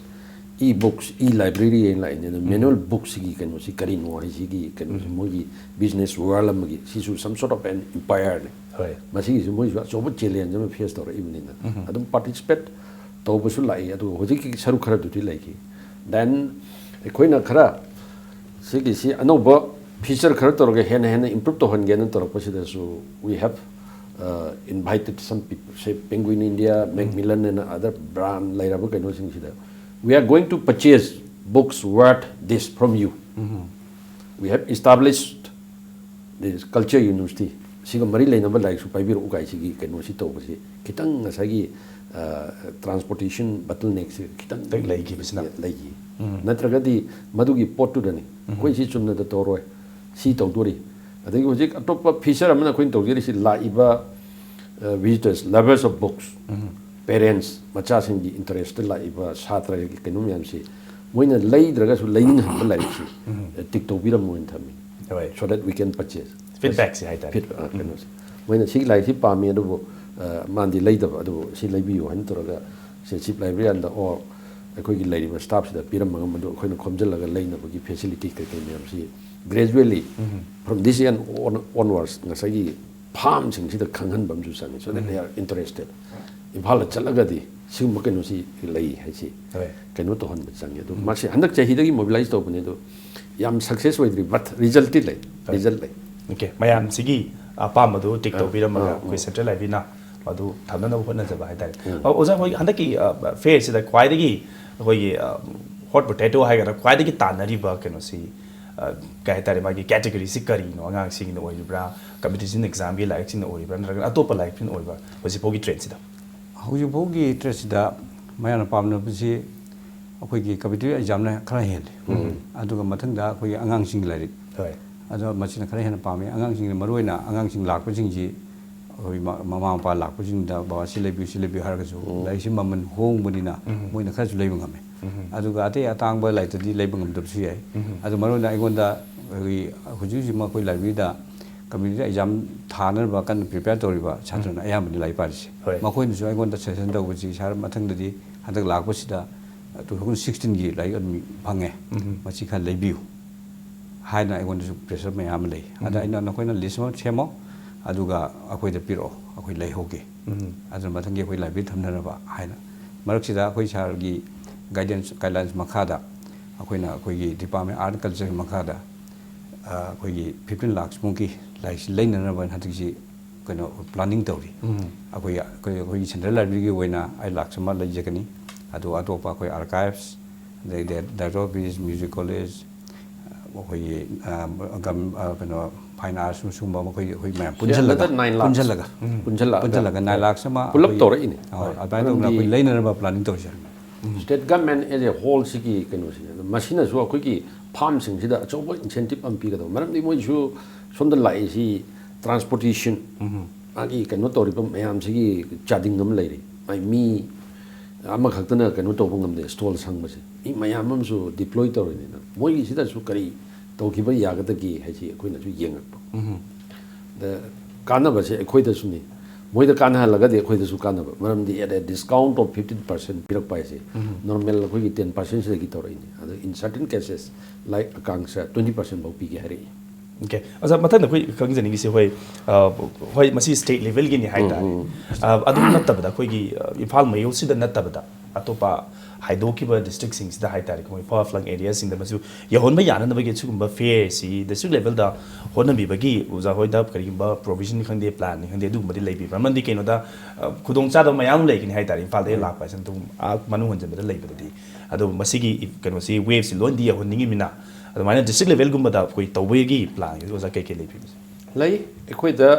e-books, e-library ꯍꯥꯏꯅ ꯂꯥꯛꯏꯅꯦ꯫ ꯑꯗꯣ ꯃꯦꯅꯨꯑꯦꯜ ꯕꯨꯛꯁꯤꯒꯤ ꯀꯩꯅꯣꯁꯤ ꯀꯔꯤꯅꯣ ꯍꯥꯏꯁꯤꯒꯤ ꯀꯩꯅꯣꯁꯤ ꯃꯣꯏꯒꯤ ꯕꯤꯖꯤꯅꯦꯁ ꯋꯥꯔꯜ ꯑꯃꯒꯤ, ꯁꯤꯁꯨ some sort of an empireꯅꯦ꯫ ꯍꯣꯏ꯫ ꯃꯁꯤꯒꯤꯁꯨ ꯃꯣꯏꯁꯨ ꯑꯆꯧꯕ ꯆꯦꯂꯦꯟꯖ ꯑꯃ ꯐꯦꯁ ꯇꯧꯔꯛꯏꯕꯅꯤꯅ ꯑꯗꯨꯝ ꯄꯥꯔꯇꯤꯁꯤꯄꯦꯠ ꯇꯧꯕꯁꯨ ꯂꯥꯛꯏ, ꯑꯗꯨꯒ ꯍꯧꯖꯤꯛꯀꯤ ꯁꯔꯨꯛ ꯈꯔꯗꯨꯗꯤ ꯂꯩꯈꯤ꯫ Then ꯑꯩꯈꯣꯏꯅ ꯈꯔ ꯁꯤꯒꯤꯁꯤ ꯑꯅꯧꯕ ꯐꯤꯆꯔ ꯈꯔ ꯇꯧꯔꯒ ꯍꯦꯟꯅ ꯍꯦꯟꯅ improve ꯇꯧꯍꯟꯒꯦꯅ ꯇꯧꯔꯛꯄꯁꯤꯗꯁꯨ we have, uh, invited some people, say Penguin India, Macmillan and other brand ꯂꯩꯔꯕ ꯀꯩꯅꯣꯁꯤꯡꯁꯤꯗ, "We are going to purchase books worth this from you." We have established this culture university, ꯁꯤꯒ ꯃꯔꯤ ꯂꯩꯅꯕ ꯂꯥꯏꯔꯤꯛꯁꯨ ꯄꯥꯏꯕꯤꯔꯛꯎ ꯀꯥꯏꯁꯤꯒꯤ ꯀꯩꯅꯣꯁꯤ ꯇꯧꯕꯁꯤ ꯈꯤꯇꯪ ꯉꯁꯥꯏꯒꯤ, ꯑ, transportation bottleneckꯁꯤ ꯈꯤꯇꯪ ꯈꯤꯇꯪ ꯂꯩꯈꯤꯕꯁꯤꯅ꯫ ꯂꯩꯈꯤ꯫ ꯅꯠꯇ꯭ꯔꯒꯗꯤ ꯃꯗꯨꯒꯤ ꯄꯣꯠꯇꯨꯗꯅꯤ, "ꯑꯩꯈꯣꯏ ꯁꯤ ꯆꯨꯝꯅꯗ ꯇꯧꯔꯣꯏ, ꯁꯤ ꯇꯧꯗꯣꯔꯤ"꯫ ꯑꯗꯒꯤ ꯍꯧꯖꯤꯛ ꯑꯇꯣꯞꯄ ꯐꯤꯆꯔ ꯑꯃꯅ ꯑꯩꯈꯣꯏꯅ ꯇꯧꯖꯔꯤꯁꯤ, ꯂꯥꯛꯏꯕ Visitors, lovers of books, parents, ꯃꯆꯥꯁꯤꯡꯒꯤ interest ꯂꯥꯛꯏꯕ ꯁꯥꯇ꯭ꯔꯒꯤ ꯀꯩꯅꯣ ꯃꯌꯥꯝꯁꯤ ꯃꯣꯏꯅ ꯂꯩꯗ꯭ꯔꯒꯁꯨ ꯂꯩꯅꯤꯡꯍꯟꯕ ꯂꯥꯏꯔꯤꯛꯁꯤ ꯇꯤꯛ ꯇꯧꯕꯤꯔꯝꯃꯣ ꯍꯥꯏꯅ ꯊꯝꯃꯤ꯫ ꯍꯣꯏ꯫ So that we can purchase. Feedbackꯁꯦ ꯍꯥꯏꯇꯥꯔꯦ꯫ Feed- ꯑ, ꯀꯩꯅꯣꯁꯦ ꯃꯣꯏꯅ ꯁꯤꯒꯤ ꯂꯥꯏꯔꯤꯛꯁꯤ ꯄꯥꯝꯃꯤ ꯑꯗꯨꯕꯨ ꯑ, ꯃꯥꯅꯗꯤ ꯂꯩꯗꯕ, ꯑꯗꯨꯕꯨ ꯁꯤ ꯂꯩꯕꯤꯌꯨ ꯍꯥꯏꯅ ꯇꯧꯔꯒ ꯁꯤ chief librarianꯗ or ꯑꯩꯈꯣꯏꯒꯤ ꯂꯩꯔꯤꯕ staffꯁꯤꯗ ꯄꯤꯔꯝꯃꯒ ꯃꯗꯨ ꯑꯩꯈꯣꯏꯅ ꯈꯣꯝꯖꯤꯜꯂꯒ ꯂꯩꯅꯕꯒꯤ facility ꯀꯩꯀꯩ ꯃꯌꯥꯝꯁꯤ gradually from this year on- onwards ꯉꯁꯥꯏꯒꯤ farmꯁꯤꯡꯁꯤꯗ ꯈꯪꯍꯟꯕ ꯑꯃꯁꯨ ꯆꯪꯉꯤ, so that they are interested. ꯏꯝꯐꯥꯜꯗ ꯆꯠꯂꯒꯗꯤ ꯁꯤꯒꯨꯝꯕ ꯀꯩꯅꯣꯁꯤ ꯂꯩ ꯍꯥꯏꯁꯤ ꯍꯣꯏ꯫ ꯀꯩꯅꯣ ꯇꯧꯍꯟꯕ ꯆꯪꯉꯤ꯫ ꯑꯗꯨ ꯃꯁꯤ ꯍꯟꯗꯛ ꯆꯍꯤꯗꯒꯤ mobilize ꯇꯧꯕꯅꯤ, ꯑꯗꯨ ꯌꯥꯝ success ꯑꯣꯏꯗ꯭ꯔꯤ, but resultꯇꯤ ꯂꯩ꯫ Result ꯂꯩ꯫ Okay, ꯃꯌꯥꯝꯁꯤꯒꯤ ꯑꯄꯥꯝꯕꯗꯨ ꯇꯤꯛ ꯇꯧꯕꯤꯔꯝꯃꯒ ꯑꯩꯈꯣꯏ central libraryꯅ ꯃꯗꯨ ꯊꯝꯅꯅꯕ ꯍꯣꯠꯅꯖꯕ ꯍꯥꯏꯇꯥꯔꯦ꯫ ꯑ, ꯑꯣꯖꯥ, ꯍꯣꯏ, ꯍꯟꯗꯛꯀꯤ fairꯁꯤꯗ ꯈ꯭ꯋꯥꯏꯗꯒꯤ ꯑꯩꯈꯣꯏꯒꯤ hot potato ꯍꯥꯏꯒꯗ꯭ꯔꯥ, ꯈ꯭ꯋꯥꯏꯗꯒꯤ ꯇꯥꯟꯅꯔꯤꯕ ꯀꯩꯅꯣꯁꯤ, ꯑ, ꯀꯩ ꯍꯥꯏꯇꯥꯔꯦ, ꯃꯥꯒꯤ categoryꯁꯤ ꯀꯔꯤꯅꯣ? ꯑꯉꯥꯡꯁꯤꯡꯒꯤꯅ ꯑꯣꯏꯔꯤꯕ꯭ꯔꯥ, competition examꯒꯤ ꯂꯥꯏꯔꯤꯛꯁꯤꯡꯅ ꯑꯣꯏꯔꯤꯕ꯭ꯔꯥ, ꯅꯠꯇ꯭ꯔꯒꯅ ꯑꯇꯣꯞꯄ ꯂꯥꯏꯔꯤꯛꯁꯤꯡꯅ ꯑꯣꯏꯕ꯭ꯔꯥ, ꯍꯧꯖꯤꯛꯐꯥꯎꯒꯤ trendꯁꯤꯗ? ꯍꯧꯖꯤꯛꯐꯥꯎꯒꯤ trendꯁꯤꯗ ꯃꯌꯥꯝꯅ ꯄꯥꯝꯅꯕꯁꯤ ꯑꯩꯈꯣꯏꯒꯤ competitive examꯅ ꯈꯔ ꯍꯦꯜꯂꯤ꯫ ꯑꯗꯨꯒ ꯃꯊꯪꯗ ꯑꯩꯈꯣꯏꯒꯤ ꯑꯉꯥꯡꯁꯤꯡꯒꯤ ꯂꯥꯏꯔꯤꯛ꯫ ꯍꯣꯏ꯫ ꯑꯗꯣ ꯃꯁꯤꯅ ꯈꯔ ꯍꯦꯟꯅ ꯄꯥꯝꯃꯤ꯫ ꯑꯉꯥꯡꯁꯤꯡꯅ ꯃꯔꯨꯑꯣꯏꯅ ꯑꯉꯥꯡꯁꯤꯡ ꯂꯥꯛꯄꯁꯤꯡꯁꯤ ꯑꯩꯈꯣꯏ ꯃ- ꯃꯃꯥ ꯃꯄꯥ ꯂꯥꯛꯄꯁꯤꯡꯗ "ꯕꯕꯥ ꯁꯤ ꯂꯩꯕꯤꯌꯨ, ꯁꯤ ꯂꯩꯕꯤꯌꯨ" ꯍꯥꯏꯔꯒꯁꯨ ꯂꯥꯏꯔꯤꯛꯁꯤ ꯃꯃꯜ ꯍꯣꯡꯕꯅꯤꯅ ꯃꯣꯏꯅ ꯈꯔꯁꯨ ꯂꯩꯕ ꯉꯝꯃꯦ꯫ ꯑꯗꯨꯒ ꯑꯇꯩ ꯑꯇꯥꯡꯕ ꯂꯥꯏꯔꯤꯛꯇꯗꯤ ꯂꯩꯕ ꯉꯝꯗꯕꯁꯨ ꯌꯥꯏ꯫ ꯑꯗꯨ ꯃꯔꯨꯑꯣꯏꯅ ꯑꯩꯉꯣꯟꯗ ꯑꯩꯈꯣꯏꯒꯤ ꯍꯧꯖꯤꯛ ꯍꯧꯖꯤꯛꯃꯛ ꯑꯩꯈꯣꯏ libraryꯗ competitive exam ꯊꯥꯅꯅꯕ ꯀꯟꯅ prepare ꯇꯧꯔꯤꯕ ꯁꯥꯇ꯭ꯔꯅ ꯑꯌꯥꯝꯕꯅꯤ ꯂꯥꯏꯔꯤꯛ ꯄꯥꯔꯤꯁꯦ꯫ ꯍꯣꯏ꯫ ꯃꯈꯣꯏꯅꯁꯨ ꯑꯩꯉꯣꯟꯗ suggestion ꯇꯧꯕꯁꯤ, "ꯁꯥꯔ, ꯃꯊꯪꯗꯗꯤ ꯍꯟꯗꯛ ꯂꯥꯛꯄꯁꯤꯗ two thousand sixteenꯒꯤ ꯂꯥꯏꯔꯤꯛ ꯑꯗꯨꯝ ꯐꯪꯉꯦ, ꯃꯁꯤ ꯈꯔ ꯂꯩꯕꯤꯌꯨ" ꯍꯥꯏꯅ ꯑꯩꯉꯣꯟꯗꯁꯨ pressure ꯃꯌꯥꯝ ꯑꯃ ꯂꯩ꯫ ꯑꯗ ꯑꯩꯅ "ꯅꯈꯣꯏꯅ list ꯑꯃ ꯁꯦꯝꯃꯣ, ꯑꯗꯨꯒ ꯑꯩꯈꯣꯏꯗ ꯄꯤꯔꯛꯑꯣ, ꯑꯩꯈꯣꯏ ꯂꯩꯍꯧꯒꯦ꯫ ꯑꯗꯨꯅ ꯃꯊꯪꯒꯤ ꯑꯩꯈꯣꯏ library ꯊꯝꯅꯅꯕ" ꯍꯥꯏꯅ꯫ ꯃꯔꯛꯁꯤꯗ ꯑꯩꯈꯣꯏ ꯁꯥꯔꯒꯤ guidance, guidelines ꯃꯈꯥꯗ ꯑꯩꯈꯣꯏꯅ ꯑꯩꯈꯣꯏꯒꯤ Department Art and Cultureꯒꯤ ꯃꯈꯥꯗ ꯑ, ꯑꯩꯈꯣꯏꯒꯤ fifteen lakhs ꯃꯨꯛꯀꯤ ꯂꯥꯏꯔꯤꯛꯁꯤ ꯂꯩꯅꯅꯕ ꯍꯟꯗꯛꯁꯤ ꯀꯩꯅꯣ planning ꯇꯧꯔꯤ꯫ ꯑꯩꯈꯣꯏ ꯑꯩꯈꯣꯏ ꯑꯩꯈꯣꯏꯒꯤ central libraryꯒꯤ ꯑꯣꯏꯅ eight lakhs ꯑꯃ ꯂꯩꯖꯒꯅꯤ꯫ ꯑꯗꯨ ꯑꯇꯣꯞꯄ ꯑꯩꯈꯣꯏ archives, ꯑꯗꯩꯗꯤ Director of Village Music College, ꯑꯩꯈꯣꯏꯒꯤ ꯑ, ꯒꯝ- ꯑ, ꯀꯩꯅꯣ fine arts ꯁꯨꯝ ꯁꯨꯝꯕ ꯃꯈꯣꯏ ꯑꯩꯈꯣꯏ ꯃꯌꯥꯝ ꯄꯨꯟꯁꯤꯜꯂꯒ Another nine lakhs. ꯄꯨꯟꯁꯤꯜꯂꯒ ꯄꯨꯟꯁꯤꯜꯂꯛꯑꯒ ꯄꯨꯟꯁꯤꯜꯂꯒ nine lakhs ꯑꯃ ꯄꯨꯂꯞ ꯑꯩꯈꯣꯏ- ꯇꯧꯔꯛꯏꯅꯦ꯫ ꯍꯣꯏ, ꯑꯗꯨꯃꯥꯏꯅ ꯇꯧꯗꯅ ꯑꯩꯈꯣꯏ ꯂꯩꯅꯅꯕ planning ꯇꯧꯔꯤꯁꯦ꯫ State government as a whole ꯁꯤꯒꯤ ꯀꯩꯅꯣꯁꯤꯅꯦ꯫ ꯑꯗꯣ ꯃꯁꯤꯅꯁꯨ ꯑꯩꯈꯣꯏꯒꯤ farmꯁꯤꯡꯁꯤꯗ ꯑꯆꯧꯕ incentive ꯑꯃ ꯄꯤꯒꯗꯕ, ꯃꯔꯝꯗꯤ ꯃꯣꯏꯁꯨ ꯁꯣꯝꯗ ꯂꯥꯛꯏꯁꯤ transportation, ꯃꯥꯒꯤ ꯀꯩꯅꯣ ꯇꯧꯔꯤꯕ ꯃꯌꯥꯝꯁꯤꯒꯤ ꯆꯥꯗꯤꯡ ꯑꯃ ꯂꯩꯔꯤ꯫ ꯃꯥꯏ ꯃꯤ ꯑꯃꯈꯛꯇꯅ ꯀꯩꯅꯣ ꯇꯧꯕ ꯉꯝꯗꯦ, ꯁ꯭ꯇꯣꯜ ꯁꯪꯕꯁꯦ꯫ ꯃꯤ ꯃꯌꯥꯝ ꯑꯃꯁꯨ ꯗꯤꯄ꯭ꯂꯣꯏ ꯇꯧꯔꯤꯅꯤꯅ, ꯃꯣꯏꯒꯤꯁꯤꯗꯁꯨ ꯀꯔꯤ ꯇꯧꯈꯤꯕ ꯌꯥꯒꯗꯒꯦ ꯍꯥꯏꯁꯤ ꯑꯩꯈꯣꯏꯅꯁꯨ ꯌꯦꯡꯉꯛꯄ꯫ ꯑꯗ ꯀꯥꯟꯅꯕꯁꯦ ꯑꯩꯈꯣꯏꯗꯁꯨꯅꯤ, ꯃꯣꯏꯗ ꯀꯥꯟꯅꯍꯜꯂꯒꯗꯤ ꯑꯩꯈꯣꯏꯗꯁꯨ ꯀꯥꯟꯅꯕ꯫ ꯃꯔꯝꯗꯤ at a discount of fifteen percent ꯄꯤꯔꯛꯄ ꯍꯥꯏꯁꯦ, ꯅꯣꯔꯃꯦꯜ ꯑꯩꯈꯣꯏꯒꯤ ꯇꯦꯟ ꯄꯥꯔꯁꯦꯟꯁꯤꯗꯒꯤ ꯇꯧꯔꯛꯏꯅꯤ꯫ ꯑꯗ in certain cases, like ꯑꯀꯥꯡꯁ, ꯇ꯭ꯋꯦꯟꯇꯤ ꯄꯥꯔꯁꯦꯟ ꯐꯥꯎ ꯄꯤꯒꯦ ꯍꯥꯏꯔꯛꯏ꯫ ꯑꯣꯀꯦ, ꯑꯣꯖꯥ, ꯃꯊꯪꯗ ꯑꯩꯈꯣꯏ ꯈꯪꯖꯅꯤꯡꯉꯤꯁꯤ, ꯍꯣꯏ, ꯑ, ꯍꯣꯏ, ꯃꯁꯤ ꯁ꯭ꯇꯦꯠ ꯂꯦꯚꯦꯜꯒꯤꯅꯤ ꯍꯥꯏꯇꯥꯔꯦ꯫ ꯑ, ꯑꯗꯨ ꯅꯠꯇꯕꯗ ꯑꯩꯈꯣꯏꯒꯤ, ꯑ, ꯏꯝꯐꯥꯜ ꯃꯌꯣꯜꯁꯤꯗ ꯅꯠꯇꯕꯗ ꯑꯇꯣꯞꯄ ꯍꯥꯏꯗꯣꯛꯈꯤꯕ ꯗꯤꯁꯇ꯭ꯔꯤꯛꯁꯤꯡꯁꯤꯗ ꯍꯥꯏꯇꯥꯔꯦ, ꯑꯩꯈꯣꯏ far flung areaꯁꯤꯡꯗ ꯃꯁꯨ ꯌꯧꯍꯟꯕ ꯌꯥꯅꯅꯕꯒꯤ ꯑꯁꯤꯒꯨꯝꯕ ꯐꯤꯌꯔꯁꯤ ꯗꯤꯁꯇ꯭ꯔꯤꯛ ꯂꯦꯚꯦꯜꯗ ꯍꯣꯠꯅꯕꯤꯕꯒꯤ ꯑꯣꯖꯥ ꯍꯣꯏꯗ ꯀꯔꯤꯒꯨꯝꯕ ꯄ꯭ꯔꯣꯚꯤꯖꯟ ꯈꯪꯗꯦ, ꯄ꯭ꯂꯥꯟꯅꯤ ꯈꯪꯗꯦ, ꯑꯗꯨꯒꯨꯝꯕꯗꯤ ꯂꯩꯕꯤꯕ꯭ꯔꯥ? ꯃꯔꯝꯗꯤ ꯀꯩꯅꯣꯗ, ꯑ, ꯈꯨꯗꯣꯡꯆꯥꯗꯕ ꯃꯌꯥꯝ ꯑꯃ ꯂꯩꯒꯅꯤ ꯍꯥꯏꯇꯥꯔꯦ, ꯏꯝꯐꯥꯜꯗꯒꯤ ꯂꯥꯛꯄ ꯍꯥꯏꯁꯤꯅ ꯑꯗꯨꯝ ꯑꯥ ꯃꯅꯨꯡ ꯍꯟꯖꯤꯟꯕꯗ ꯂꯩꯕꯗꯗꯤ꯫ ꯑꯗꯣ ꯃꯁꯤꯒꯤ ꯏ-, ꯀꯩꯅꯣꯁꯤ, ꯋꯦꯕꯁꯤ ꯂꯣꯏꯅꯗꯤ ꯌꯧꯍꯟꯅꯤꯡꯉꯤꯕꯅꯤꯅ, ꯑꯗꯨꯃꯥꯏꯅ ꯗꯤꯁꯇ꯭ꯔꯤꯛ ꯂꯦꯚꯦꯜꯒꯨꯝꯕꯗ ꯑꯩꯈꯣꯏ ꯇꯧꯕꯒꯤ ꯄ꯭ꯂꯥꯟꯒꯤ ꯑꯣꯖꯥ ꯀꯩꯀꯩ ꯂꯩꯕꯤꯕꯁꯦ? ꯂꯩ꯫ ꯑꯩꯈꯣꯏꯗ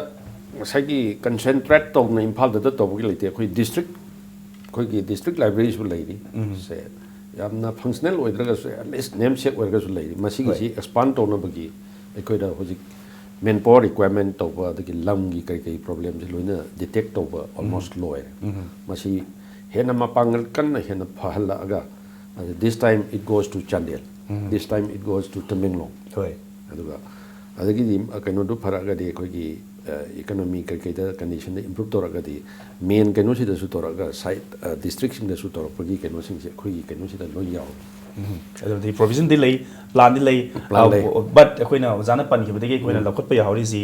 ꯉꯁꯥꯏꯒꯤ ꯀꯟꯁꯦꯟꯇ꯭ꯔꯦꯠ ꯇꯧꯅ ꯏꯝꯐꯥꯜꯗꯇ ꯇꯧꯕꯒꯤ ꯂꯩꯇꯦ, ꯑꯩꯈꯣꯏ ꯗꯤꯁꯇ꯭ꯔꯤꯛ, ꯑꯩꯈꯣꯏꯒꯤ ꯗꯤꯁꯇ꯭ꯔꯤꯛ ꯂꯥꯏꯕ꯭ꯔꯦꯔꯤꯁꯨ ꯂꯩꯔꯤ꯫ ꯁꯦ ꯌꯥꯝꯅ ꯐꯪꯁꯅꯦꯜ ꯑꯣꯏꯗ꯭ꯔꯒꯁꯨ, at least ꯅꯦꯝꯁꯦꯛ ꯑꯣꯏꯔꯒꯁꯨ ꯂꯩꯔꯤ꯫ ꯃꯁꯤꯒꯤꯁꯤ ꯑꯦꯛꯁꯄꯥꯟ ꯇꯧꯅꯕꯒꯤ ꯑꯩꯈꯣꯏꯗ ꯍꯧꯖꯤꯛ ꯃꯦꯟ ꯄꯥꯋꯔ ꯔꯤꯀ꯭ꯋꯥꯏꯔꯃꯦꯟ ꯇꯧꯕ, ꯑꯗꯒꯤ ꯂꯝꯒꯤ ꯀꯔꯤ ꯀꯔꯤ ꯄ꯭ꯔꯣꯕ꯭ꯂꯦꯝꯁꯦ ꯂꯣꯏꯅ ꯗꯤꯇꯦꯛ ꯇꯧꯕ ꯑꯣꯜꯃꯣꯁ ꯂꯣꯏꯔꯦ꯫ ꯃꯁꯤ ꯍꯦꯟꯅ ꯃꯄꯥꯡꯒꯜ ꯀꯟꯅ ꯍꯦꯟꯅ ꯐꯍꯜꯂꯛꯑꯒ, ꯑꯗ this time it goes to Chandel, this time it goes to Tamenglong꯫ ꯍꯣꯏ꯫ ꯑꯗꯨꯒ ꯑꯗꯒꯤꯗꯤ ꯀꯩꯅꯣꯗꯨ ꯐꯔꯛꯑꯒꯗꯤ ꯑꯩꯈꯣꯏꯒꯤ ꯏꯀꯣꯅꯣꯃꯤ ꯀꯩꯀꯩꯗ ꯀꯟꯗꯤꯁꯟꯗ ꯏꯝꯄ꯭ꯔꯨꯞ ꯇꯧꯔꯒꯗꯤ ꯃꯦꯟ ꯀꯩꯅꯣꯁꯤꯗꯁꯨ ꯇꯧꯔꯒ ꯁꯥꯏꯠ ꯗꯤꯁꯇ꯭ꯔꯤꯛꯁꯤꯡꯗꯁꯨ ꯇꯧꯔꯛꯄꯒꯤ ꯀꯩꯅꯣꯁꯤꯡꯁꯦ ꯑꯩꯈꯣꯏꯒꯤ ꯀꯩꯅꯣꯁꯤꯗ ꯂꯣꯏ ꯌꯥꯎꯔꯦ꯫ ꯎꯝ꯫ ꯑꯗꯨꯕꯨꯗꯤ ꯄ꯭ꯔꯣꯚꯤꯖꯟꯗꯤ ꯂꯩ, ꯄ꯭ꯂꯥꯟꯗꯤ ꯂꯩ꯫ ꯄ꯭ꯂꯥꯟ ꯂꯩ꯫ ꯕꯠ ꯑꯩꯈꯣꯏꯅ ꯑꯣꯖꯥꯅ ꯄꯟꯈꯤꯕꯗꯒꯤ ꯑꯩꯈꯣꯏꯅ ꯂꯧꯈꯠꯄ ꯌꯥꯍꯧꯔꯤꯁꯤ,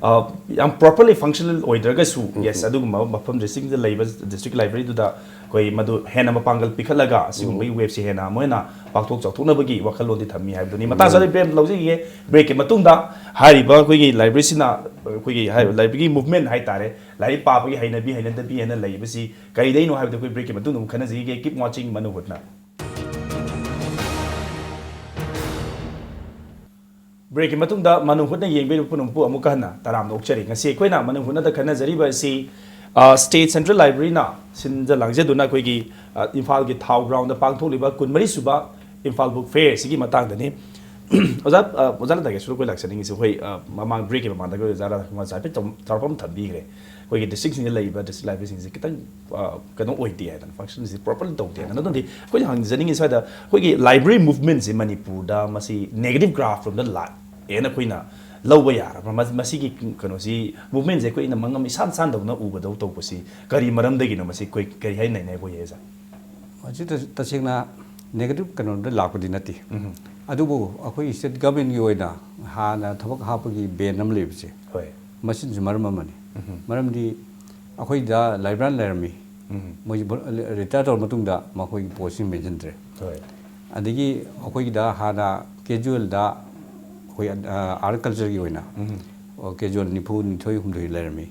ꯑ, ꯌꯥꯝ ꯄ꯭ꯔꯣꯄꯔꯂꯤ ꯐꯪꯁꯅꯦꯜ ꯑꯣꯏꯗ꯭ꯔꯒꯁꯨ, ꯌꯦꯁ, ꯑꯗꯨꯒꯨꯝꯕ ꯃꯐꯝ ꯗꯤꯁꯇ꯭ꯔꯤꯛꯁꯤꯡꯗ ꯂꯩꯕ ꯗꯤꯁꯇ꯭ꯔꯤꯛ ꯂꯥꯏꯕ꯭ꯔꯦꯔꯤꯗꯨꯗ ꯑꯩꯈꯣꯏ ꯃꯗꯨ ꯍꯦꯟꯅ ꯃꯄꯥꯡꯒꯜ ꯄꯤꯈꯠꯂꯒ ꯑꯁꯤꯒꯨꯝꯕꯒꯤ ꯋꯦꯕꯁꯤ ꯍꯦꯟꯅ ꯑꯃꯨꯛ ꯍꯦꯟꯅ ꯄꯥꯛꯊꯣꯛ ꯆꯥꯎꯊꯣꯛꯅꯕꯒꯤ ꯋꯥꯈꯜꯂꯣꯟꯗꯤ ꯊꯝꯃꯤ ꯍꯥꯏꯕꯗꯨꯅꯤ꯫ ꯃꯇꯥꯡ ꯆꯥꯗ ꯕ꯭ꯔꯦꯛ ꯂꯧꯖꯈꯤꯒꯦ꯫ ꯕ꯭ꯔꯦꯛꯀꯤ ꯃꯇꯨꯡꯗ ꯍꯥꯏꯔꯤꯕ ꯑꯩꯈꯣꯏꯒꯤ ꯂꯥꯏꯕ꯭ꯔꯦꯔꯤꯁꯤꯅ, ꯑꯩꯈꯣꯏꯒꯤ ꯍꯥꯏꯔꯤꯕ ꯂꯥꯏꯕ꯭ꯔꯦꯔꯤꯒꯤ ꯃꯨꯚꯃꯦꯟ ꯍꯥꯏꯇꯥꯔꯦ, ꯂꯥꯏꯔꯤꯛ ꯄꯥꯕꯒꯤ ꯍꯩꯅꯕꯤ ꯍꯩꯅꯗꯕꯤ ꯍꯥꯏꯅ ꯂꯩꯕꯁꯤ ꯀꯔꯤꯗꯩꯅꯣ ꯍꯥꯏꯕꯗꯨ ꯑꯩꯈꯣꯏ ꯕ꯭ꯔꯦꯛꯀꯤ ꯃꯇꯨꯡꯗ ꯑꯃꯨꯛ ꯈꯟꯅꯖꯈꯤꯒꯦ꯫ Keep watching ꯃꯅꯨ ꯍꯨꯠꯅ꯫ ꯕ꯭ꯔꯦꯛꯀꯤ ꯃꯇꯨꯡꯗ ꯃꯅꯨ ꯍꯨꯠꯅ ꯌꯦꯡꯕꯤꯔꯤꯕ ꯄꯨꯝꯅꯃꯛꯄꯨ ꯑꯃꯨꯛꯀ ꯍꯟꯅ ꯇꯔꯥꯝꯅ ꯑꯣꯛꯆꯔꯤ꯫ ꯉꯁꯤ ꯑꯩꯈꯣꯏꯅ ꯃꯅꯨ ꯍꯨꯠꯅꯗ ꯈꯟꯅꯖꯔꯤꯕ ꯑꯁꯤ, ꯑ, ꯁ꯭ꯇꯦꯠ ꯁꯦꯟꯇ꯭ꯔꯦꯜ ꯂꯥꯏꯕ꯭ꯔꯦꯔꯤꯅ ꯁꯤꯟꯖ ꯂꯥꯡꯖꯗꯨꯅ ꯑꯩꯈꯣꯏꯒꯤ, ꯑ, ꯏꯝꯐꯥꯜꯒꯤ ꯊꯥꯎ ꯒ꯭ꯔꯥꯎꯟꯗ ꯄꯥꯡꯊꯣꯛꯂꯤꯕ ꯀꯨꯟꯃꯔꯤ ꯁꯨꯕ ꯏꯝꯐꯥꯜ ꯕꯨꯛ ꯐꯦꯌꯔ ꯑꯁꯤꯒꯤ ꯃꯇꯥꯡꯗꯅꯤ꯫ ꯑꯣꯖꯥ, ꯑ, ꯑꯣꯖꯥ ꯂꯇꯥꯒꯦꯁꯣꯔꯗ ꯑꯩꯈꯣꯏ ꯂꯥꯛꯆꯅꯤꯡꯉꯤꯁꯦ, ꯑꯩꯈꯣꯏ, ꯑ, ꯃꯃꯥꯡ break ꯀꯤ ꯃꯃꯥꯡꯗ ꯑꯩꯈꯣꯏ ꯑꯣꯖꯥ ꯔꯥꯙꯥꯀꯨꯃꯥꯔ ꯑꯣꯖꯥ ꯍꯥꯏꯐꯦꯠ ꯆꯥꯎ-, ꯆꯥꯎꯔꯥꯛꯄ ꯑꯃ ꯊꯝꯕꯤꯈ꯭ꯔꯦ꯫ ꯑꯩꯈꯣꯏꯒꯤ district ꯁꯤꯡꯗ ꯂꯩꯔꯤꯕ district library ꯁꯤꯡꯁꯦ ꯈꯤꯇꯪ, ꯑ, ꯀꯩꯅꯣ ꯑꯣꯏꯗꯦ ꯍꯥꯏꯗꯅ, function ꯁꯤ properly ꯇꯧꯗꯦ ꯍꯥꯏꯗꯅ꯫ ꯑꯗꯨꯅꯗꯤ ꯑꯩꯈꯣꯏꯅ ꯍꯪꯖꯅꯤꯡꯉꯤꯁꯦ, ꯁ꯭ꯋꯥꯏꯗ ꯑꯩꯈꯣꯏꯒꯤ library movement ꯁꯦ ꯃꯅꯤꯄꯨꯔꯗ ꯃꯁꯤ negative graph ꯔꯣꯝꯗ ꯂꯥꯛꯑꯦꯅ ꯑꯩꯈꯣꯏꯅ ꯂꯧꯕ ꯌꯥꯔꯕ꯭ꯔꯥ? ꯃꯁ-, ꯃꯁꯤꯒꯤ ꯀꯩꯅꯣꯁꯤ, movement ꯁꯦ ꯑꯩꯈꯣꯏꯅ ꯃꯉꯝ ꯏꯁꯥꯟ ꯁꯥꯟꯗꯧꯅ ꯎꯕꯗꯧ ꯇꯧꯕꯁꯤ ꯀꯔꯤ ꯃꯔꯝꯗꯒꯤꯅꯣ? ꯃꯁꯤ ꯑꯩꯈꯣꯏ ꯀꯔꯤ ꯍꯥꯏꯅ ꯅꯩꯅꯕ ꯑꯣꯏ, ꯑꯣꯖꯥ? ꯃꯁꯤ ꯇ-, ꯇꯁꯦꯡꯅ negative ꯀꯩꯅꯣꯗ ꯂꯥꯛꯄꯗꯤ ꯅꯠꯇꯦ꯫ ꯎꯝ꯫ ꯑꯗꯨꯕꯨ ꯑꯩꯈꯣꯏ state government ꯀꯤ ꯑꯣꯏꯅ ꯍꯥꯟꯅ ꯊꯕꯛ ꯍꯥꯞꯄꯒꯤ ban ꯑꯃ ꯂꯩꯕꯁꯦ, ꯍꯣꯏ꯫ ꯃꯁꯤꯅꯁꯨ ꯃꯔꯝ ꯑꯃꯅꯤ꯫ ꯎꯝ꯫ ꯃꯔꯝꯗꯤ ꯑꯩꯈꯣꯏꯗ librarian ꯂꯩꯔꯝꯃꯤ, ꯎꯝ꯫ ꯃꯣꯏꯁꯤ ꯚꯣ-, retire ꯇꯧꯔ ꯃꯇꯨꯡꯗ ꯃꯈꯣꯏꯒꯤ post ꯁꯤ ꯃꯦꯟꯁꯤꯟꯗ꯭ꯔꯦ꯫ ꯍꯣꯏ꯫ ꯑꯗꯒꯤ ꯑꯩꯈꯣꯏꯒꯤꯗ ꯍꯥꯟꯅ casual ꯗ ꯑꯩꯈꯣꯏ, ꯑ, art culture ꯒꯤ ꯑꯣꯏꯅ, ꯎꯝ꯫ ꯑꯣ, casual ꯅꯤꯐꯨ ꯅꯤꯊꯣꯏ ꯍꯨꯝꯗꯣꯏ ꯂꯩꯔꯝꯃꯤ꯫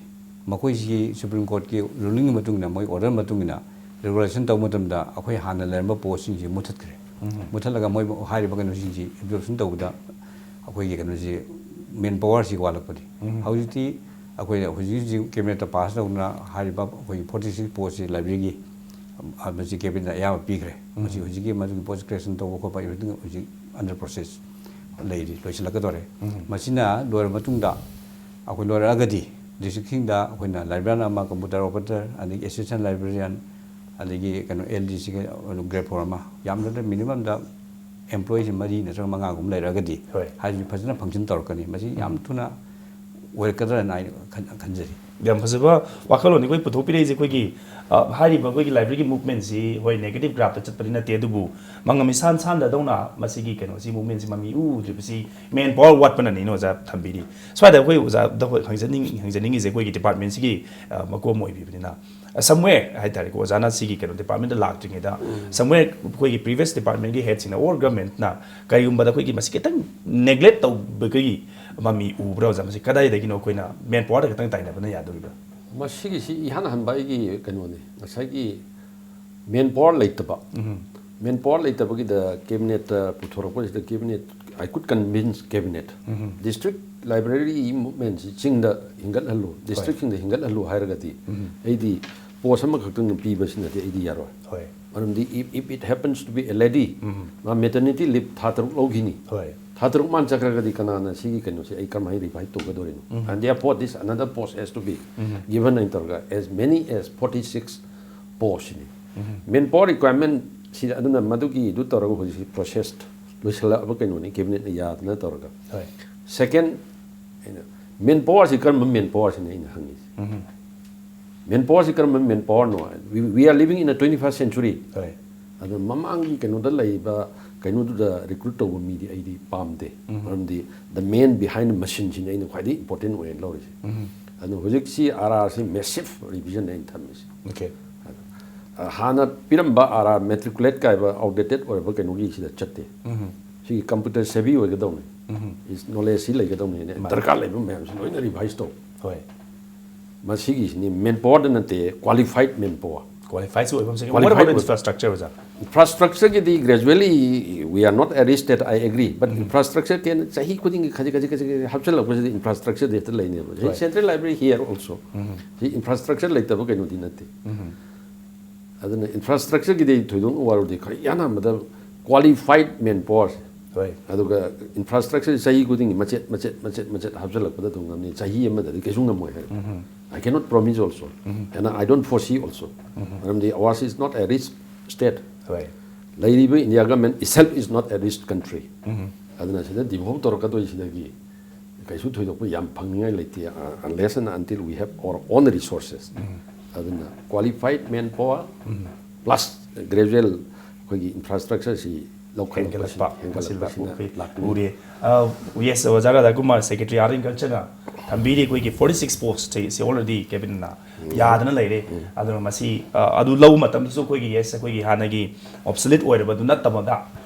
ꯃꯈꯣꯏꯁꯤ Supreme Court ꯀꯤ ruling ꯒꯤ ꯃꯇꯨꯡ ꯏꯟꯅ, ꯃꯣꯏ order ꯃꯇꯨꯡ ꯏꯟꯅ regulation ꯇꯧꯕ ꯃꯇꯝꯗ ꯑꯩꯈꯣꯏ ꯍꯥꯟꯅ ꯂꯩꯔꯝꯕ post ꯁꯤꯡꯁꯤ ꯃꯨꯠꯊꯠꯈ꯭ꯔꯦ꯫ ꯎꯝ꯫ ꯃꯨꯠꯊꯠꯂꯒ ꯃꯣꯏ ꯍꯥꯏꯔꯤꯕ ꯀꯩꯅꯣꯁꯤꯡꯁꯤ absorption ꯇꯧꯕꯗ ꯑꯩꯈꯣꯏꯒꯤ ꯀꯩꯅꯣꯁꯤ, man power ꯁꯤ ꯋꯥꯠꯂꯛꯄꯅꯤ꯫ ꯎꯝ꯫ ꯍꯧꯖꯤꯛꯇꯤ ꯑꯩꯈꯣꯏ ꯍꯧꯖꯤꯛ ꯍꯧꯖꯤꯛ cabinet ꯇ pass ꯇꯧꯗꯨꯅ ꯍꯥꯏꯔꯤꯕ ꯑꯩꯈꯣꯏꯒꯤ forty six post ꯁꯤ library ꯒꯤ, ꯑ, ꯃꯁꯤ cabinet ꯅ ꯑꯌꯥꯕ ꯄꯤꯈ꯭ꯔꯦ꯫ ꯎꯝ꯫ ꯃꯁꯤ ꯍꯧꯖꯤꯛꯀꯤ ꯃꯗꯨꯒꯤ post creation ꯇꯧꯕ ꯈꯣꯠꯄ everything ꯍꯧꯖꯤꯛ under process ꯂꯩꯔꯤ, ꯂꯣꯏꯁꯤꯜꯂꯛꯀꯗꯧꯔꯦ꯫ ꯎꯝ꯫ ꯃꯁꯤꯅ ꯂꯣꯏꯔꯕ ꯃꯇꯨꯡꯗ ꯑꯩꯈꯣꯏ ꯂꯣꯏꯔꯛꯑꯒꯗꯤ district ꯁꯤꯡꯗ ꯑꯩꯈꯣꯏꯅ librarian ꯑꯃ, computer operator, ꯑꯗꯒꯤ assistant librarian, ꯑꯗꯒꯤ ꯀꯩꯅꯣ L D C ꯒꯤ grade four ꯑꯃ, ꯌꯥꯝꯗ꯭ꯔꯕꯗ minimum ꯗ employee ꯁꯤ ꯃꯔꯤ ꯅꯠꯇ꯭ꯔꯒ ꯃꯉꯥꯒꯨꯝꯕ ꯂꯩꯔꯒꯗꯤ ꯍꯣꯏ꯫ ꯍꯥꯏꯔꯤꯁꯤ ꯐꯖꯅ function ꯇꯧꯔꯛꯀꯅꯤ꯫ ꯃꯁꯤ ꯌꯥꯝ ꯎꯝ꯫ ꯊꯨꯅ ꯑꯣꯏꯔꯛꯀꯗ꯭ꯔꯅ ꯑꯩꯅ ꯈꯟ-, ꯈꯟꯖꯔꯤ꯫ ꯌꯥꯝ ꯐꯖꯕ ꯋꯥꯈꯜꯂꯣꯟꯅꯤ ꯑꯩꯈꯣꯏ ꯄꯨꯊꯣꯛꯄꯤꯔꯛꯏꯁꯦ꯫ ꯑꯩꯈꯣꯏꯒꯤ, ꯑ, ꯍꯥꯏꯔꯤꯕ ꯑꯩꯈꯣꯏꯒꯤ library ꯒꯤ movement ꯁꯤ, ꯍꯣꯏ, negative graph ꯇ ꯆꯠꯄꯗꯤ ꯅꯠꯇꯦ, ꯑꯗꯨꯕꯨ ꯃꯉꯝ ꯏꯁꯥꯟ ꯁꯥꯟꯗꯗꯧꯅ ꯃꯁꯤꯒꯤ ꯀꯩꯅꯣꯁꯤ, movement ꯁꯤ ꯃꯃꯤ ꯎ ꯎꯗ꯭ꯔꯤꯕꯁꯤ man power ꯋꯥꯠꯄꯅꯅꯤꯅ ꯑꯣꯖꯥ ꯊꯝꯕꯤꯔꯤ꯫ ꯁ꯭ꯋꯥꯏꯗ ꯑꯩꯈꯣꯏ ꯑꯣꯖꯥꯗ ꯍꯣꯏ ꯍꯪꯖꯅꯤꯡ-, ꯍꯪꯖꯅꯤꯡꯉꯤꯁꯦ ꯑꯩꯈꯣꯏꯒꯤ department ꯁꯤꯒꯤ, ꯑ, ꯃꯀꯣꯛ ꯑꯃ ꯑꯣꯏꯕꯤꯕꯅꯤꯅ꯫ Somewhere ꯍꯥꯏꯇꯥꯔꯦꯀꯣ, ꯑꯣꯖꯥꯅ ꯁꯤꯒꯤ ꯀꯩꯅꯣ department ꯗ ꯂꯥꯛꯇ꯭ꯔꯤꯉꯩꯗ, ꯎꯝ꯫ Somewhere ꯑꯩꯈꯣꯏꯒꯤ previous department ꯀꯤ head ꯁꯤꯡꯅ or government ꯅ ꯀꯔꯤꯒꯨꯝꯕꯗ ꯑꯩꯈꯣꯏꯒꯤ ꯃꯁꯤ ꯈꯤꯇꯪ neglect ꯇꯧꯕꯒꯤ ꯃꯃꯤ ꯎꯕ꯭ꯔꯥ ꯑꯣꯖꯥ? ꯃꯁꯤ ꯀꯗꯥꯏꯗꯒꯤꯅꯣ ꯑꯩꯈꯣꯏꯅ man power ꯗ ꯈꯤꯇꯪ ꯇꯥꯏꯅꯕꯅ ꯌꯥꯗꯣꯔꯤꯕ꯭ꯔꯥ? ꯃꯁꯤꯒꯤꯁꯤ ꯏꯍꯥꯟ ꯍꯥꯟꯕ ꯑꯩꯒꯤ ꯀꯩꯅꯣꯅꯤ, ꯉꯁꯥꯏꯒꯤ man power ꯂꯩꯇꯕ꯫ ꯎꯝ꯫ Man power ꯂꯩꯇꯕꯒꯤꯗ cabinet ꯇ ꯄꯨꯊꯣꯔꯛꯄꯁꯤꯗ cabinet, I could convince cabinet꯫ Um. District library movement ꯁꯤ ꯆꯤꯡꯗ ꯍꯤꯡꯒꯠꯍꯜꯂꯨ, district ꯍꯣꯏ꯫ ꯁꯤꯡꯗ ꯍꯤꯡꯒꯠꯍꯜꯂꯨ ꯍꯥꯏꯔꯒꯗꯤ ꯎꯝ꯫ ꯑꯩꯗꯤ post ꯑꯃꯈꯛꯇꯪ ꯄꯤꯕꯁꯤꯅꯗꯤ ꯑꯩꯗꯤ ꯌꯥꯔꯣꯏ꯫ ꯍꯣꯏ꯫ ꯃꯔꯝꯗꯤ if, if it happens to be a lady, ꯃꯥ maternity leave ꯊꯥ ꯇꯔꯨꯛ ꯂꯧꯈꯤꯅꯤ. ꯍꯣꯏ. ꯊꯥ ꯇꯔꯨꯛ ꯃꯥꯅ ꯆꯠꯈ꯭ꯔꯒꯗꯤ ꯀꯅꯥꯅ ꯁꯤꯒꯤ ꯀꯩꯅꯣꯁꯦ ꯑꯩ ꯀꯔꯝꯍꯥꯏꯅ revise ꯇꯧꯒꯗꯧꯔꯤꯅꯣ? And therefore this another post has to be given ꯍꯥꯏꯅ ꯇꯧꯔꯒ as many as forty six post ꯁꯤꯅꯤ. Manpower requirement ꯁꯤ ꯑꯗꯨꯅ ꯃꯗꯨꯒꯤꯗꯨ ꯇꯧꯔꯒ ꯍꯧꯖꯤꯛꯁꯤ process ꯂꯣꯏꯁꯤꯜꯂꯛꯑꯕ ꯀꯩꯅꯣꯅꯤ, cabinetꯅ ꯌꯥꯗꯅ ꯇꯧꯔꯒ. ꯍꯣꯏ. Second, ꯑꯩꯅ manpower ꯁꯤ ꯀꯔꯝꯕ manpower ꯁꯤꯅ ꯑꯩꯅ ꯍꯪꯉꯤꯁꯦ. Manpower ꯁꯤ ꯀꯔꯝꯕ manpower no? We, we are living in a twenty first century. ꯍꯣꯏ. ꯑꯗꯨ ꯃꯃꯥꯡꯒꯤ ꯀꯩꯅꯣꯗ ꯂꯩꯕ ꯀꯩꯅꯣꯗꯨꯗ recruit ꯇꯧꯕ ꯃꯤꯗꯤ ꯑꯩꯗꯤ ꯄꯥꯝꯗꯦ. ꯃꯔꯝꯗꯤ the man behind the machine ꯁꯤꯅꯤ ꯑꯩꯅ ꯈ꯭ꯋꯥꯏꯗꯒꯤ important ꯑꯣꯏꯅ ꯂꯧꯔꯤꯁꯦ. ꯑꯗꯨ ꯍꯧꯖꯤꯛꯁꯤ R R ꯁꯤ massive revision ꯑꯩꯅ ꯊꯝꯃꯤꯁꯦ. Okay. ꯑ, ꯍꯥꯟꯅ ꯄꯤꯔꯝꯕ R R matriculate ꯀꯥꯏꯕ outdated ꯑꯣꯏꯔꯕ ꯀꯩꯅꯣꯒꯤ ꯁꯤꯗ ꯆꯠꯇꯦ. ꯁꯤꯒꯤ computer savvy ꯑꯣꯏꯒꯗꯧꯅꯤ. Is knowledge ꯁꯤ ꯂꯩꯒꯗꯧꯅꯤ. ꯃꯥꯅꯤ. ꯗꯔꯀꯥꯔ ꯂꯩꯕ ꯃꯌꯥꯝꯁꯤ ꯂꯣꯏꯅ revise ꯇꯧ. ꯍꯣꯏ. ꯃꯁꯤꯒꯤꯁꯤꯅꯤ manpower ꯗ ꯅꯠꯇꯦ, qualified manpower. Qualified ꯁꯨ ꯑꯣꯏꯕ ꯑꯃ ꯆꯪꯉꯦ. Qualified What about ꯑꯣꯏꯕ. Infrastructure, ꯑꯣꯖꯥ? Infrastructure ꯒꯤꯗꯤ gradually we are not at risk that I agree, but infrastructure ꯀꯦꯟ ꯆꯍꯤ ꯈꯨꯗꯤꯡꯒꯤ ꯈꯖꯤꯛ ꯈꯖꯤꯛ ꯈꯖꯤꯛ ꯈꯖꯤꯛ ꯍꯥꯞꯆꯤꯜꯂꯛꯄꯁꯤꯗ infrastructure ꯗꯤ ꯍꯦꯛꯇ ꯂꯩꯅꯦꯕ. Right. Central library here also. ꯁꯤ infrastructure ꯂꯩꯇꯕ ꯀꯩꯅꯣꯗꯤ ꯅꯠꯇꯦ. ꯑꯗꯨꯅ infrastructure ꯒꯤꯗꯤ ꯊꯣꯏꯗꯣꯛꯅ ꯋꯥꯔꯨꯗꯦ. ꯈ꯭ꯋꯥꯏ ꯌꯥꯅꯕꯗ qualified manpower ꯁꯦ. ꯍꯣꯏ. ꯑꯗꯨꯒ infrastructure ꯆꯍꯤ ꯈꯨꯗꯤꯡꯒꯤ ꯃꯆꯦꯠ ꯃꯆꯦꯠ ꯃꯆꯦꯠ ꯃꯆꯦꯠ ꯍꯥꯞꯆꯤꯜꯂꯛꯄꯗ ꯑꯗꯨꯝ ꯉꯝꯅꯤ. ꯆꯍꯤ ꯑꯃꯗꯗꯤ ꯀꯩꯁꯨ ꯉꯝꯃꯣꯏ ꯍꯥꯏ. I cannot promise also. And I don't foresee also. ꯃꯔꯝꯗꯤ ours is not a rich state. ꯍꯣꯏ. ꯂꯩꯔꯤꯕ India government itself is not a rich country. ꯑꯗꯨꯅ ꯁꯤꯗ develop ꯇꯧꯔꯛꯀꯗꯣꯏꯁꯤꯗꯒꯤ ꯀꯩꯁꯨ ꯊꯣꯏꯗꯣꯛꯄ ꯌꯥꯝ ꯐꯪꯅꯤꯡꯉꯥꯏ ꯂꯩꯇꯦ, uh, unless and until we have our own resources. ꯑꯗꯨꯅ qualified manpower plus gradual ꯑꯩꯈꯣꯏꯒꯤ infrastructure ꯁꯤ ꯂꯧꯈꯠꯂꯛꯄꯁꯤ, ꯍꯦꯟꯒꯠꯂꯛꯄ, ꯃꯁꯤ ꯂꯥꯛꯄ ꯍꯦꯟꯒꯠꯂꯛꯄꯁꯤꯅ ꯑꯩꯈꯣꯏ ꯂꯥꯛꯄꯅꯤ꯫ ꯎꯔꯦ꯫ ꯑ, yes, ꯑꯣꯖꯥ ꯔꯥꯙꯥꯀꯨꯃꯥꯔ, Secretary R N Culture ꯅ ꯊꯝꯕꯤꯔꯤ ꯑꯩꯈꯣꯏꯒꯤ forty six post ꯁꯤ, ꯁꯤ already cabinet ꯅ ꯌꯥꯗꯅ ꯂꯩꯔꯦ꯫ ꯑꯗꯨꯅ ꯃꯁꯤ, ꯑ, ꯑꯗꯨ ꯂꯧꯕ ꯃꯇꯝꯗꯁꯨ ꯑꯩꯈꯣꯏꯒꯤ, yes, ꯑꯩꯈꯣꯏꯒꯤ ꯍꯥꯟꯅꯒꯤ obsolete ꯑꯣꯏꯔꯕꯗꯨ ꯅꯠꯇꯕꯗ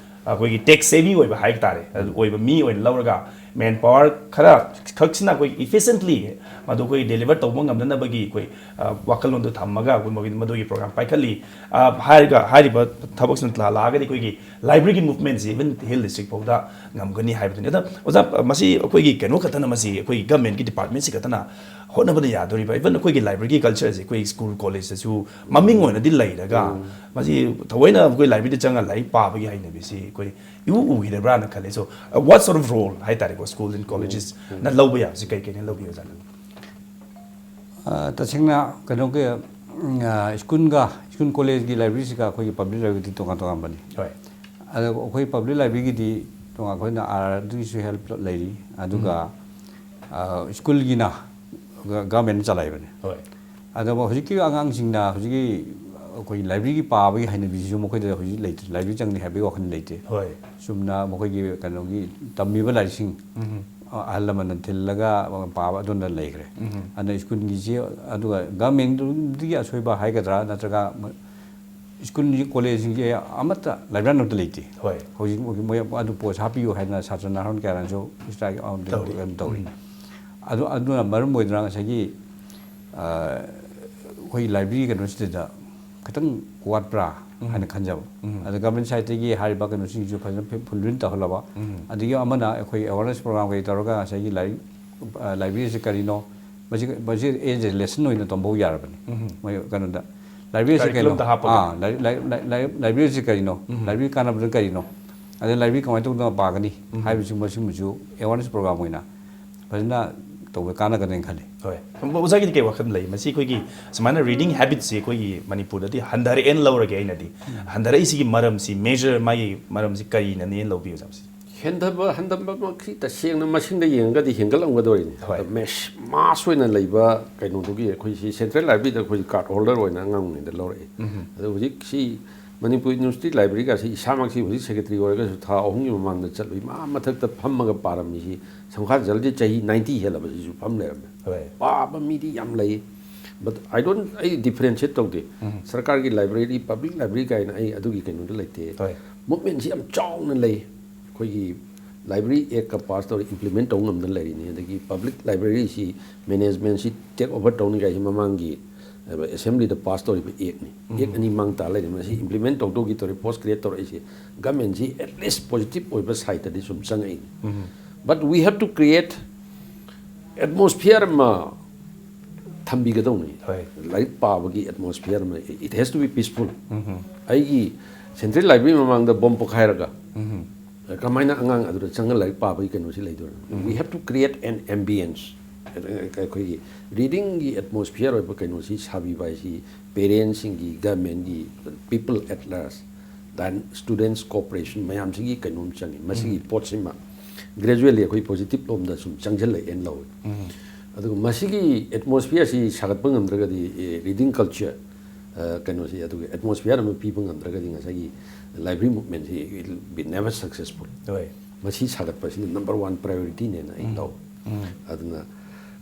ꯑꯩꯈꯣꯏꯒꯤ tech savvy ꯑꯣꯏꯕ ꯍꯥꯏ ꯇꯥꯔꯦ, ꯑꯗꯨ ꯑꯣꯏꯕ ꯃꯤ ꯑꯣꯏꯅ ꯂꯧꯔꯒ manpower ꯈꯔ ꯈꯛꯁꯤꯅ ꯑꯩꯈꯣꯏ efficiently ꯃꯗꯨ ꯑꯩꯈꯣꯏ deliver ꯇꯧꯕ ꯉꯝꯅꯅꯕꯒꯤ ꯑꯩꯈꯣꯏ, ꯑ, ꯋꯥꯈꯜꯂꯣꯟꯗꯨ ꯊꯝꯃꯒ ꯑꯩꯈꯣꯏ ꯃꯗꯨꯒꯤ program ꯄꯥꯏꯈꯠꯂꯤ꯫ ꯑ, ꯍꯥꯏꯔꯒ, ꯍꯥꯏꯔꯤꯕ ꯊꯕꯛꯁꯤꯅ ꯂꯥꯛꯑꯒꯗꯤ ꯑꯩꯈꯣꯏꯒꯤ library ꯒꯤ movement ꯁꯤ even Hill District ꯐꯥꯎꯗ ꯉꯝꯒꯅꯤ ꯍꯥꯏꯕꯗꯨꯅꯤ꯫ ꯑꯗ ꯑꯣꯖꯥ, ꯃꯁꯤ ꯑꯩꯈꯣꯏꯒꯤ ꯀꯩꯅꯣ ꯈꯛꯇꯅ, ꯃꯁꯤ ꯑꯩꯈꯣꯏꯒꯤ government ꯀꯤ department ꯁꯤ ꯈꯛꯇꯅ ꯍꯣꯠꯅꯕꯗ ꯌꯥꯗꯣꯔꯤꯕ? Even ꯑꯩꯈꯣꯏꯒꯤ library culture ꯁꯦ ꯑꯩꯈꯣꯏ school college ꯇꯁꯨ ꯃꯃꯤꯡ ꯑꯣꯏꯅꯗꯤ ꯂꯩꯔꯒ, ꯃꯁꯤ ꯊꯑꯣꯏꯅ ꯑꯩꯈꯣꯏ library ꯗ ꯆꯪꯉꯒ ꯂꯥꯏꯔꯤꯛ ꯄꯥꯕꯒꯤ ꯍꯩꯅꯕꯤꯁꯤ ꯑꯩꯈꯣꯏ ꯏꯎ ꯎꯈꯤꯗꯕ꯭ꯔꯥꯅ ꯈꯜꯂꯦ꯫ So, what sort of role ꯍꯥꯏ ꯇꯥꯔꯦꯀꯣ, school and colleges ꯅ ꯂꯧꯕ ꯌꯥꯕꯁꯤ ꯀꯩ ꯀꯩꯅ ꯂꯧꯕꯤꯕꯖꯥꯠꯅꯣ? ꯑ, ꯇꯁꯦꯡꯅ ꯀꯩꯅꯣꯒꯤ, ꯎꯝ, ꯑ, school ꯒ, school college ꯀꯤ library ꯁꯤꯒ ꯑꯩꯈꯣꯏꯒꯤ public library ꯗꯤ ꯇꯣꯉꯥꯟ ꯇꯣꯉꯥꯟꯕꯅꯤ꯫ ꯍꯣꯏ꯫ ꯑꯗꯣ ꯑꯩꯈꯣꯏ public library ꯒꯤꯗꯤ ꯇꯣꯉꯥꯟ, ꯑꯩꯈꯣꯏꯅ ꯑꯥꯔ ꯑꯥꯔ ꯗꯒꯤꯁꯨ help ꯂꯩꯔꯤ, ꯑꯗꯨꯒ, ꯑ, school ꯒꯤꯅ ꯒ-, government ꯅ ꯆꯂꯥꯏꯕꯅꯤ꯫ ꯍꯣꯏ꯫ ꯑꯗꯨꯕꯨ ꯍꯧꯖꯤꯛꯀꯤ ꯑꯉꯥꯡꯁꯤꯡꯅ ꯍꯧꯖꯤꯛꯀꯤ ꯑꯩꯈꯣꯏ library ꯒꯤ ꯄꯥꯕꯒꯤ ꯍꯩꯅꯕꯤꯁꯤꯁꯨ ꯃꯈꯣꯏꯗ ꯍꯧꯖꯤꯛ ꯂꯩꯇ꯭ꯔꯦ, library ꯆꯪꯅꯤ ꯍꯥꯏꯕꯒꯤ ꯋꯥꯈꯜ ꯂꯩꯇꯦ꯫ ꯍꯣꯏ꯫ ꯆꯨꯝꯅ ꯃꯈꯣꯏꯒꯤ ꯀꯩꯅꯣꯒꯤ ꯇꯝꯃꯤꯕ ꯂꯥꯏꯔꯤꯛꯁꯤꯡ, ꯑ, ꯑꯍꯜ ꯂꯃꯟꯅ ꯊꯤꯜꯂꯒ ꯄꯥꯕ ꯑꯗꯨꯅ ꯂꯩꯈ꯭ꯔꯦ꯫ ꯑꯗꯨꯅ school ꯒꯤꯁꯤ, ꯑꯗꯨꯒ government ꯗꯨꯒꯤ ꯑꯁꯣꯏꯕ ꯍꯥꯏꯒꯗ꯭ꯔꯥ, ꯅꯠꯇ꯭ꯔꯒ ꯃ-, school ꯒꯤ, college ꯁꯤꯡꯁꯦ ꯑꯃꯠꯇ librarian ꯑꯃꯠꯇ ꯂꯩꯇꯦ꯫ ꯍꯣꯏ꯫ ꯍꯧꯖꯤꯛ ꯃꯣꯏ ꯑꯗꯨ post ꯍꯥꯞꯄꯤꯌꯨ ꯍꯥꯏꯗꯅ ꯁꯥꯇ꯭ꯔ ꯅꯍꯥꯔꯣꯜ ꯀꯌꯥꯅꯁꯨ strike ꯑꯃ ꯇꯧꯔꯤ꯫ ꯑꯗꯨꯝ ꯇꯧꯔꯤ꯫ ꯑꯗꯨ, ꯑꯗꯨꯅ ꯃꯔꯝ ꯑꯣꯏꯗꯅ ꯉꯁꯥꯏꯒꯤ, ꯑ, ꯑꯩꯈꯣꯏ library ꯀꯩꯅꯣꯁꯤꯗ ꯈꯤꯇꯪ ꯋꯥꯠꯄ꯭ꯔꯥ ꯍꯥꯏꯅ ꯈꯟꯖꯕ꯫ ꯑꯗ government side ꯇꯒꯤ ꯍꯥꯏꯔꯤꯕ ꯀꯩꯅꯣꯁꯤꯡꯁꯨ ꯐꯖꯅ fulfill ꯇꯧꯍꯜꯂꯕ꯫ ꯑꯗꯒꯤ ꯑꯃꯅ ꯑꯩꯈꯣꯏ awareness program ꯀꯩ ꯇꯧꯔꯒ ꯉꯁꯥꯏꯒꯤ ꯂꯥꯏꯔꯤꯛ, ꯑ, library ꯁꯤ ꯀꯔꯤꯅꯣ, ꯃꯁꯤ, ꯃꯁꯤ as a lesson ꯑꯣꯏꯅ ꯇꯝꯕ ꯌꯥꯔꯕꯅꯤ꯫ ꯃꯣꯏ ꯀꯩꯅꯣꯗ, library ꯁꯤ ꯀꯩꯅꯣ, Curriculum ꯗ ꯍꯥꯞꯄꯒ꯫ ꯑꯥ, ꯂꯥꯏ-, ꯂꯥꯏ-, ꯂꯥꯏ-, ꯂꯥꯏ-, library ꯁꯤ ꯀꯔꯤꯅꯣ, library ꯀꯥꯟꯅꯕꯗꯨ ꯀꯔꯤꯅꯣ, ꯑꯗꯩ library ꯀꯃꯥꯏꯅ ꯇꯧꯗꯅ ꯄꯥꯒꯅꯤ ꯍꯥꯏꯕꯁꯤ, ꯃꯁꯤꯒꯨꯝꯕꯁꯨ awareness program ꯑꯣꯏꯅ ꯐꯖꯅ ꯇꯧꯕ ꯀꯥꯟꯅꯒꯗ꯭ꯔꯅ ꯈꯜꯂꯤ꯫ ꯍꯣꯏ꯫ ꯑꯣꯖꯥꯒꯤꯗꯤ ꯀꯩ ꯋꯥꯈꯜ ꯂꯩ? ꯃꯁꯤ ꯑꯩꯈꯣꯏꯒꯤ ꯁꯨꯃꯥꯏꯅ reading habit ꯁꯤ ꯑꯩꯈꯣꯏꯒꯤ ꯃꯅꯤꯄꯨꯔꯗꯗꯤ ꯍꯟꯊꯔꯛꯑꯦꯅ ꯂꯧꯔꯒꯦ ꯑꯩꯅꯗꯤ꯫ ꯍꯟꯊꯔꯛꯏꯁꯤꯒꯤ ꯃꯔꯝꯁꯤ, major ꯃꯥꯒꯤ ꯃꯔꯝꯁꯤ ꯀꯔꯤꯅꯅꯦꯅ ꯂꯧꯕꯤ, ꯑꯣꯖꯥ, ꯃꯁꯤ? ꯍꯦꯟꯊꯕ ꯍꯟꯊꯕꯃꯛꯁꯤ ꯇꯁꯦꯡꯅ ꯃꯁꯤꯡꯗ ꯌꯦꯡꯉꯒꯗꯤ ꯍꯦꯟꯒꯠꯂꯝꯒꯗꯣꯔꯤꯅꯤ꯫ ꯍꯣꯏ꯫ ꯑꯗ mass, mass ꯑꯣꯏꯅ ꯂꯩꯕ ꯀꯩꯅꯣꯗꯨꯒꯤ ꯑꯩꯈꯣꯏꯁꯤ central library ꯗ ꯑꯩꯈꯣꯏ card holder ꯑꯣꯏꯅ ꯑꯉꯥꯡ ꯑꯣꯏꯔꯤꯉꯩꯗ ꯂꯧꯔꯛꯏ꯫ ꯑꯗꯣ ꯍꯧꯖꯤꯛꯁꯤ ꯃꯅꯤꯄꯨꯔ university library ꯒꯁꯤ ꯏꯁꯥꯃꯛꯁꯤ ꯍꯧꯖꯤꯛ secretary ꯑꯣꯏꯔꯒꯁꯨ ꯊꯥ ꯑꯍꯨꯝꯒꯤ ꯃꯃꯥꯡꯗ ꯆꯠꯂꯨꯏ꯫ ꯃꯥ ꯃꯊꯛꯇ ꯐꯝꯃꯒ ꯄꯥꯔꯝꯃꯤꯁꯤ ꯁꯪꯈꯥ ꯖꯜꯗꯤ ꯆꯍꯤ ninety ꯍꯦꯜꯂꯕ ꯁꯤꯁꯨ ꯐꯝ ꯂꯩꯔꯝꯃꯦ꯫ ꯍꯣꯏ꯫ ꯄꯥꯕ ꯃꯤꯗꯤ ꯌꯥꯝ ꯂꯩ꯫ But I don't, ꯑꯩ differentiate ꯇꯧꯗꯦ꯫ ꯁꯔꯀꯥꯔꯒꯤ library, public library ꯀꯥꯏꯅ ꯑꯩ ꯑꯗꯨꯒꯤ ꯀꯩꯅꯣꯗ ꯂꯩꯇꯦ꯫ ꯍꯣꯏ꯫ Movement ꯁꯤ ꯌꯥꯝ ꯆꯥꯎꯅ ꯂꯩ꯫ ꯑꯩꯈꯣꯏꯒꯤ library act ꯀ pass ꯇꯧꯔ implement ꯇꯧ ꯉꯝꯗꯅ ꯂꯩꯔꯤꯅꯤ꯫ ꯑꯗꯒꯤ public library ꯁꯤ management ꯁꯤ take over ꯇꯧꯅꯤꯡꯉꯥꯏ ꯃꯃꯥꯡꯒꯤ assembly ꯗ pass ꯇꯧꯔꯤꯕ act ꯅꯤ꯫ Act ꯑꯅꯤ ꯃꯥꯡ ꯇꯥ ꯂꯩꯔꯦ꯫ ꯃꯁꯤ implement ꯇꯧꯗꯧꯒꯤ ꯇꯧꯔꯤ, post create ꯇꯧꯔꯛꯏꯁꯦ꯫ Government ꯁꯤ at least positive ꯑꯣꯏꯕ side ꯇꯗꯤ ꯁꯨꯝ ꯆꯪꯉꯛꯏꯅꯤ꯫ But we have to create atmosphere ꯑꯃ ꯊꯝꯕꯤꯒꯗꯧꯅꯤ꯫ ꯍꯣꯏ꯫ ꯂꯥꯏꯔꯤꯛ ꯄꯥꯕꯒꯤ ꯑꯦꯠꯃꯣꯁꯐꯤꯌꯔ ꯑꯃ, it has to be peaceful꯫ ꯎꯝ ꯑꯩꯒꯤ ꯁꯦꯟꯇ꯭ꯔꯦꯜ ꯂꯥꯏꯕ꯭ꯔꯦꯔꯤ ꯃꯃꯥꯡꯗ ꯕꯣꯝ ꯄꯣꯈꯥꯏꯔꯒ ꯎꯝ ꯀꯃꯥꯏꯅ ꯑꯉꯥꯡ ꯑꯗꯨꯗ ꯆꯪꯉ ꯂꯥꯏꯔꯤꯛ ꯄꯥꯕꯒꯤ ꯀꯩꯅꯣꯁꯤ ꯂꯩꯗꯣꯏꯅꯣ? We have to create an ambience꯫ ꯑꯩꯈꯣꯏꯒꯤ ꯔꯤꯗꯤꯡꯒꯤ ꯑꯦꯠꯃꯣꯁꯐꯤꯌꯔ ꯑꯣꯏꯕ ꯀꯩꯅꯣꯁꯤ ꯁꯥꯕꯤꯕ ꯍꯥꯏꯁꯤ ꯄꯦꯔꯦꯟꯁꯁꯤꯡꯒꯤ, ꯒꯃꯦꯟꯒꯤ, people at large, then students cooperation ꯃꯌꯥꯝꯁꯤꯒꯤ ꯀꯩꯅꯣꯝ ꯆꯪꯉꯤ꯫ ꯃꯁꯤꯒꯤ ꯄꯣꯠꯁꯤꯃ ꯒ꯭ꯔꯦꯖꯨꯋꯦꯜꯂꯤ ꯑꯩꯈꯣꯏ ꯄꯣꯖꯤꯇꯤꯞ ꯂꯣꯝꯗ ꯁꯨꯝ ꯆꯪꯁꯤꯜꯂꯛꯑꯦꯅ ꯂꯧꯋꯤ꯫ ꯑꯗꯨꯒ ꯃꯁꯤꯒꯤ ꯑꯦꯠꯃꯣꯁꯐꯤꯌꯔꯁꯤ ꯁꯥꯒꯠꯄ ꯉꯝꯗ꯭ꯔꯒꯗꯤ ꯔꯤꯗꯤꯡ ꯀꯜꯆꯔ ꯀꯩꯅꯣꯁꯤ, ꯑꯗꯨꯒ ꯑꯦꯠꯃꯣꯁꯐꯤꯌꯔ ꯑꯃ ꯄꯤꯕ ꯉꯝꯗ꯭ꯔꯒꯗꯤ ꯉꯁꯥꯏꯒꯤ library ꯃꯨꯞꯃꯦꯟꯁꯤ, it will be never successful꯫ ꯍꯣꯏ꯫ ꯃꯁꯤ ꯁꯥꯒꯠꯄꯁꯤꯅ ꯅꯝꯕꯔ ꯋꯥꯟ ꯄ꯭ꯔꯥꯏꯌꯣꯔꯤꯇꯤꯅꯦꯅ ꯑꯩ ꯂꯧꯏ꯫ ꯑꯗꯨꯅ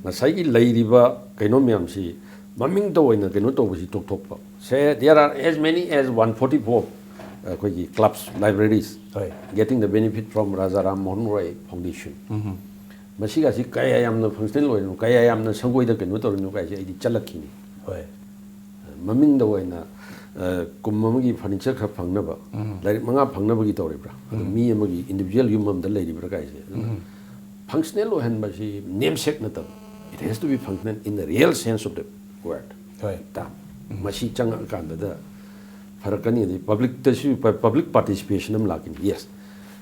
ꯉꯁꯥꯏꯒꯤ ꯂꯩꯔꯤꯕ ꯀꯩꯅꯣ ꯃꯌꯥꯝꯁꯤ ꯃꯃꯤꯡꯇ ꯑꯣꯏꯅ ꯀꯩꯅꯣ ꯇꯧꯕꯁꯤ ꯇꯣꯛꯊꯣꯛꯄ꯫ Say there are as many as one forty four ꯑꯩꯈꯣꯏꯒꯤ clubs, libraries ꯍꯣꯏ꯫ getting the benefit from Raja Ram Mohan Roy Foundation꯫ ꯃꯁꯤꯒꯁꯤ ꯀꯌꯥ ꯌꯥꯝꯅ ꯐꯪꯁꯅꯦꯜ ꯑꯣꯏꯔꯤꯅꯣ, ꯀꯌꯥ ꯌꯥꯝꯅ ꯁꯪꯒꯣꯏꯗ ꯀꯩꯅꯣ ꯇꯧꯔꯤꯅꯣ ꯀꯥꯏꯁꯦ ꯑꯩꯗꯤ ꯆꯠꯂꯛꯈꯤꯅꯤ꯫ ꯍꯣꯏ꯫ ꯃꯃꯤꯡꯗ ꯑꯣꯏꯅ ꯀꯨꯝ ꯑꯃꯒꯤ ꯐꯔꯅꯤꯆꯔ ꯈꯔ ꯐꯪꯅꯕ, ꯂꯥꯏꯔꯤꯛ ꯃꯉꯥ ꯐꯪꯅꯕꯒꯤ ꯇꯧꯔꯤꯕ꯭ꯔꯥ? ꯑꯗꯨ ꯃꯤ ꯑꯃꯒꯤ ꯏꯟꯗꯤꯕꯤꯖꯨꯋꯦꯜ ꯌꯨꯝ ꯑꯃꯗ ꯂꯩꯔꯤꯕ꯭ꯔꯥ ꯀꯥꯏꯁꯦ? ꯑꯗꯨꯅ ꯐꯪꯁꯅꯦꯜ ꯑꯣꯏꯍꯟꯕꯁꯤ ꯅꯦꯝꯁꯦꯛ ꯅꯠꯇꯕ, it has to be functional in the real sense of the word꯫ ꯍꯣꯏ꯫ ꯇꯥꯝ꯫ ꯃꯁꯤ ꯆꯪꯉꯛꯑꯀꯥꯟꯗꯗ ꯐꯔꯛꯀꯅꯤ꯫ ꯑꯗꯩ ꯄꯕ꯭ꯂꯤꯛꯇꯁꯨ, public participation ꯑꯃ ꯂꯥꯛꯀꯅꯤ꯫ Yes,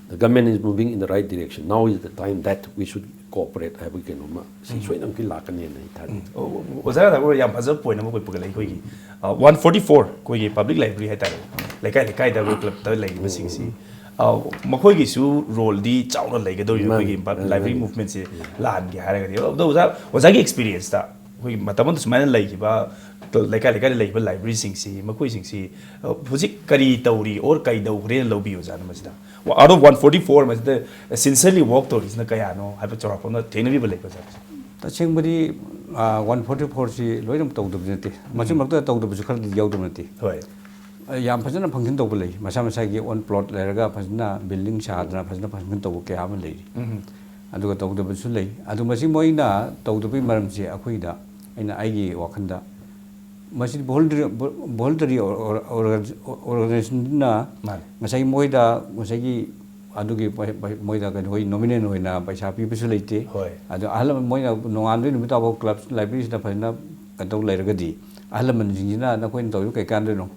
the government is moving in the right direction, now is the time that we should cooperate ꯍꯥꯏꯕꯒꯤ ꯀꯩꯅꯣꯝꯃ ꯁꯤ ꯁꯣꯏꯗꯅꯃꯛꯀꯤ ꯂꯥꯛꯀꯅꯦꯅ ꯑꯩ ꯊꯥꯖꯩ꯫ ꯑꯣ, ꯑꯣꯖꯥ ꯊꯥꯒꯨꯔ ꯌꯥꯝ ꯐꯖꯕ ꯄꯣꯏꯟ ꯑꯃ ꯑꯩꯈꯣꯏ ꯄꯨꯈꯠꯂꯛꯏ꯫ ꯑꯩꯈꯣꯏꯒꯤ ꯋꯥꯟ ꯐꯣꯔꯇꯤ ꯐꯣꯔ ꯑꯩꯈꯣꯏꯒꯤ ꯄꯕ꯭ꯂꯤꯛ ꯂꯥꯏꯕ꯭ꯔꯦꯔꯤ ꯍꯥꯏꯇꯥꯔꯦ, ꯂꯩꯀꯥꯏ ꯂꯩꯀꯥꯏꯗ ꯑꯩꯈꯣꯏ ꯀ꯭ꯂꯕꯇ ꯂꯩꯔꯤꯕꯁꯤꯡꯁꯤ, ꯑ, ꯃꯈꯣꯏꯒꯤꯁꯨ ꯔꯣꯜꯗꯤ ꯆꯥꯎꯅ ꯂꯩꯒꯗꯧꯔꯤ꯫ ꯃꯥꯅꯤ, ꯑꯩꯈꯣꯏꯒꯤ ꯄ- ꯃꯥꯅꯤ, ꯂꯥꯏꯕ꯭ꯔꯦꯔꯤ ꯃꯥꯅꯤ꯫ ꯃꯨꯚꯃꯦꯟꯁꯦ ꯂꯥꯟꯒꯦ ꯍꯥꯏꯔꯒꯗꯤ꯫ ꯑꯗꯣ ꯑꯣꯖꯥ, ꯑꯣꯖꯥꯒꯤ ꯑꯦꯛꯁꯄꯤꯔꯤꯌꯦꯟꯁꯇ ꯑꯩꯈꯣꯏꯒꯤ ꯃꯇꯝ ꯑꯃꯗ ꯁꯨꯃꯥꯏꯅ ꯂꯩꯈꯤꯕ ꯂꯩꯀꯥꯏ ꯂꯩꯀꯥꯏꯗ ꯂꯩꯈꯤꯕ ꯂꯥꯏꯕ꯭ꯔꯦꯔꯤꯁꯤꯡꯁꯤ, ꯃꯈꯣꯏꯁꯤꯡꯁꯤ, ꯑ, ꯍꯧꯖꯤꯛ ꯀꯔꯤ ꯇꯧꯔꯤ ꯑꯣꯔ ꯀꯩꯗꯧꯈ꯭ꯔꯦꯅ ꯂꯧꯕꯤ ꯑꯣꯖꯥꯅ ꯃꯁꯤꯗ? Out of one forty four ꯃꯁꯤꯗ ꯁꯤꯟꯁꯔꯂꯤ ꯋꯥꯛ ꯇꯧꯔꯤꯁꯤꯅ ꯀꯌꯥꯅꯣ ꯍꯥꯏꯕ ꯆꯥꯎꯔꯥꯛꯄ ꯑꯃ ꯊꯦꯡꯅꯕꯤꯕ ꯂꯩꯕ꯭ꯔꯥ, ꯁꯥꯔ? ꯇꯁꯦꯡꯕꯗꯤ ꯋꯥꯟ ꯐꯣꯔꯇꯤ ꯐꯣꯔꯁꯤ ꯂꯣꯏꯅꯃꯛ ꯇꯧꯗꯕꯗꯤ ꯅꯠꯇꯦ꯫ ꯃꯁꯤ ꯃꯔꯛꯇ ꯇꯧꯗꯕꯁꯨ ꯈꯔꯗꯤ ꯌꯥꯎꯗꯕ ꯅꯠꯇꯦ꯫ ꯍꯣꯏ꯫ ꯑ, ꯌꯥꯝ ꯐꯖꯅ ꯐꯪꯁꯟ ꯇꯧꯕ ꯂꯩ꯫ ꯃꯁꯥ ꯃꯁꯥꯒꯤ ꯑꯣꯟ ꯄ꯭ꯂꯣꯠ ꯂꯩꯔꯒ ꯐꯖꯅ ꯕꯤꯜꯗꯤꯡ ꯁꯥꯗꯅ ꯐꯖꯅ ꯐꯪꯁꯟ ꯇꯧꯕ ꯀꯌꯥ ꯑꯃ ꯂꯩꯔꯤ꯫ ꯑꯗꯨꯒ ꯇꯧꯗꯕꯁꯨ ꯂꯩ꯫ ꯑꯗꯨ ꯃꯁꯤ ꯃꯣꯏꯅ ꯇꯧꯗꯕꯒꯤ ꯃꯔꯝꯁꯦ ꯑꯩꯈꯣꯏꯗ, ꯑꯩꯅ ꯑꯩꯒꯤ ꯋꯥꯈꯜꯗ, ꯃꯁꯤꯗꯤ voluntary, voluntary organizationꯅ ꯃꯥꯅꯤ꯫ ꯉꯁꯥꯏꯒꯤ ꯃꯣꯏꯗ ꯉꯁꯥꯏꯒꯤ ꯑꯗꯨꯒꯤ ꯄꯩ-, ꯄꯩ-, ꯃꯣꯏꯗ ꯀꯩꯅꯣ, ꯑꯩꯈꯣꯏ ꯅꯣꯃꯤꯅꯦꯜ ꯑꯣꯏꯅ ꯄꯩꯁꯥ ꯄꯤꯕꯁꯨ ꯂꯩꯇꯦ꯫ ꯍꯣꯏ꯫ ꯑꯗꯣ ꯑꯍꯜ ꯂꯃꯟ ꯃꯣꯏꯅ ꯅꯣꯡꯉꯥꯟꯕꯗꯩ ꯅꯨꯃꯤꯠ ꯇꯥꯐꯥꯎ ꯀ꯭ꯂꯕ ꯂꯥꯏꯕ꯭ꯔꯦꯔꯤꯁꯤꯗ ꯐꯖꯅ ꯀꯩꯅꯣ ꯇꯧ ꯂꯩꯔꯒꯗꯤ, ꯑꯍꯜ ꯂꯃꯟꯁꯤꯡꯁꯤꯅ "ꯅꯈꯣꯏꯅ ꯇꯧꯔꯤꯗꯨ ꯀꯩ ꯀꯥꯟꯗꯣꯏꯅꯣ?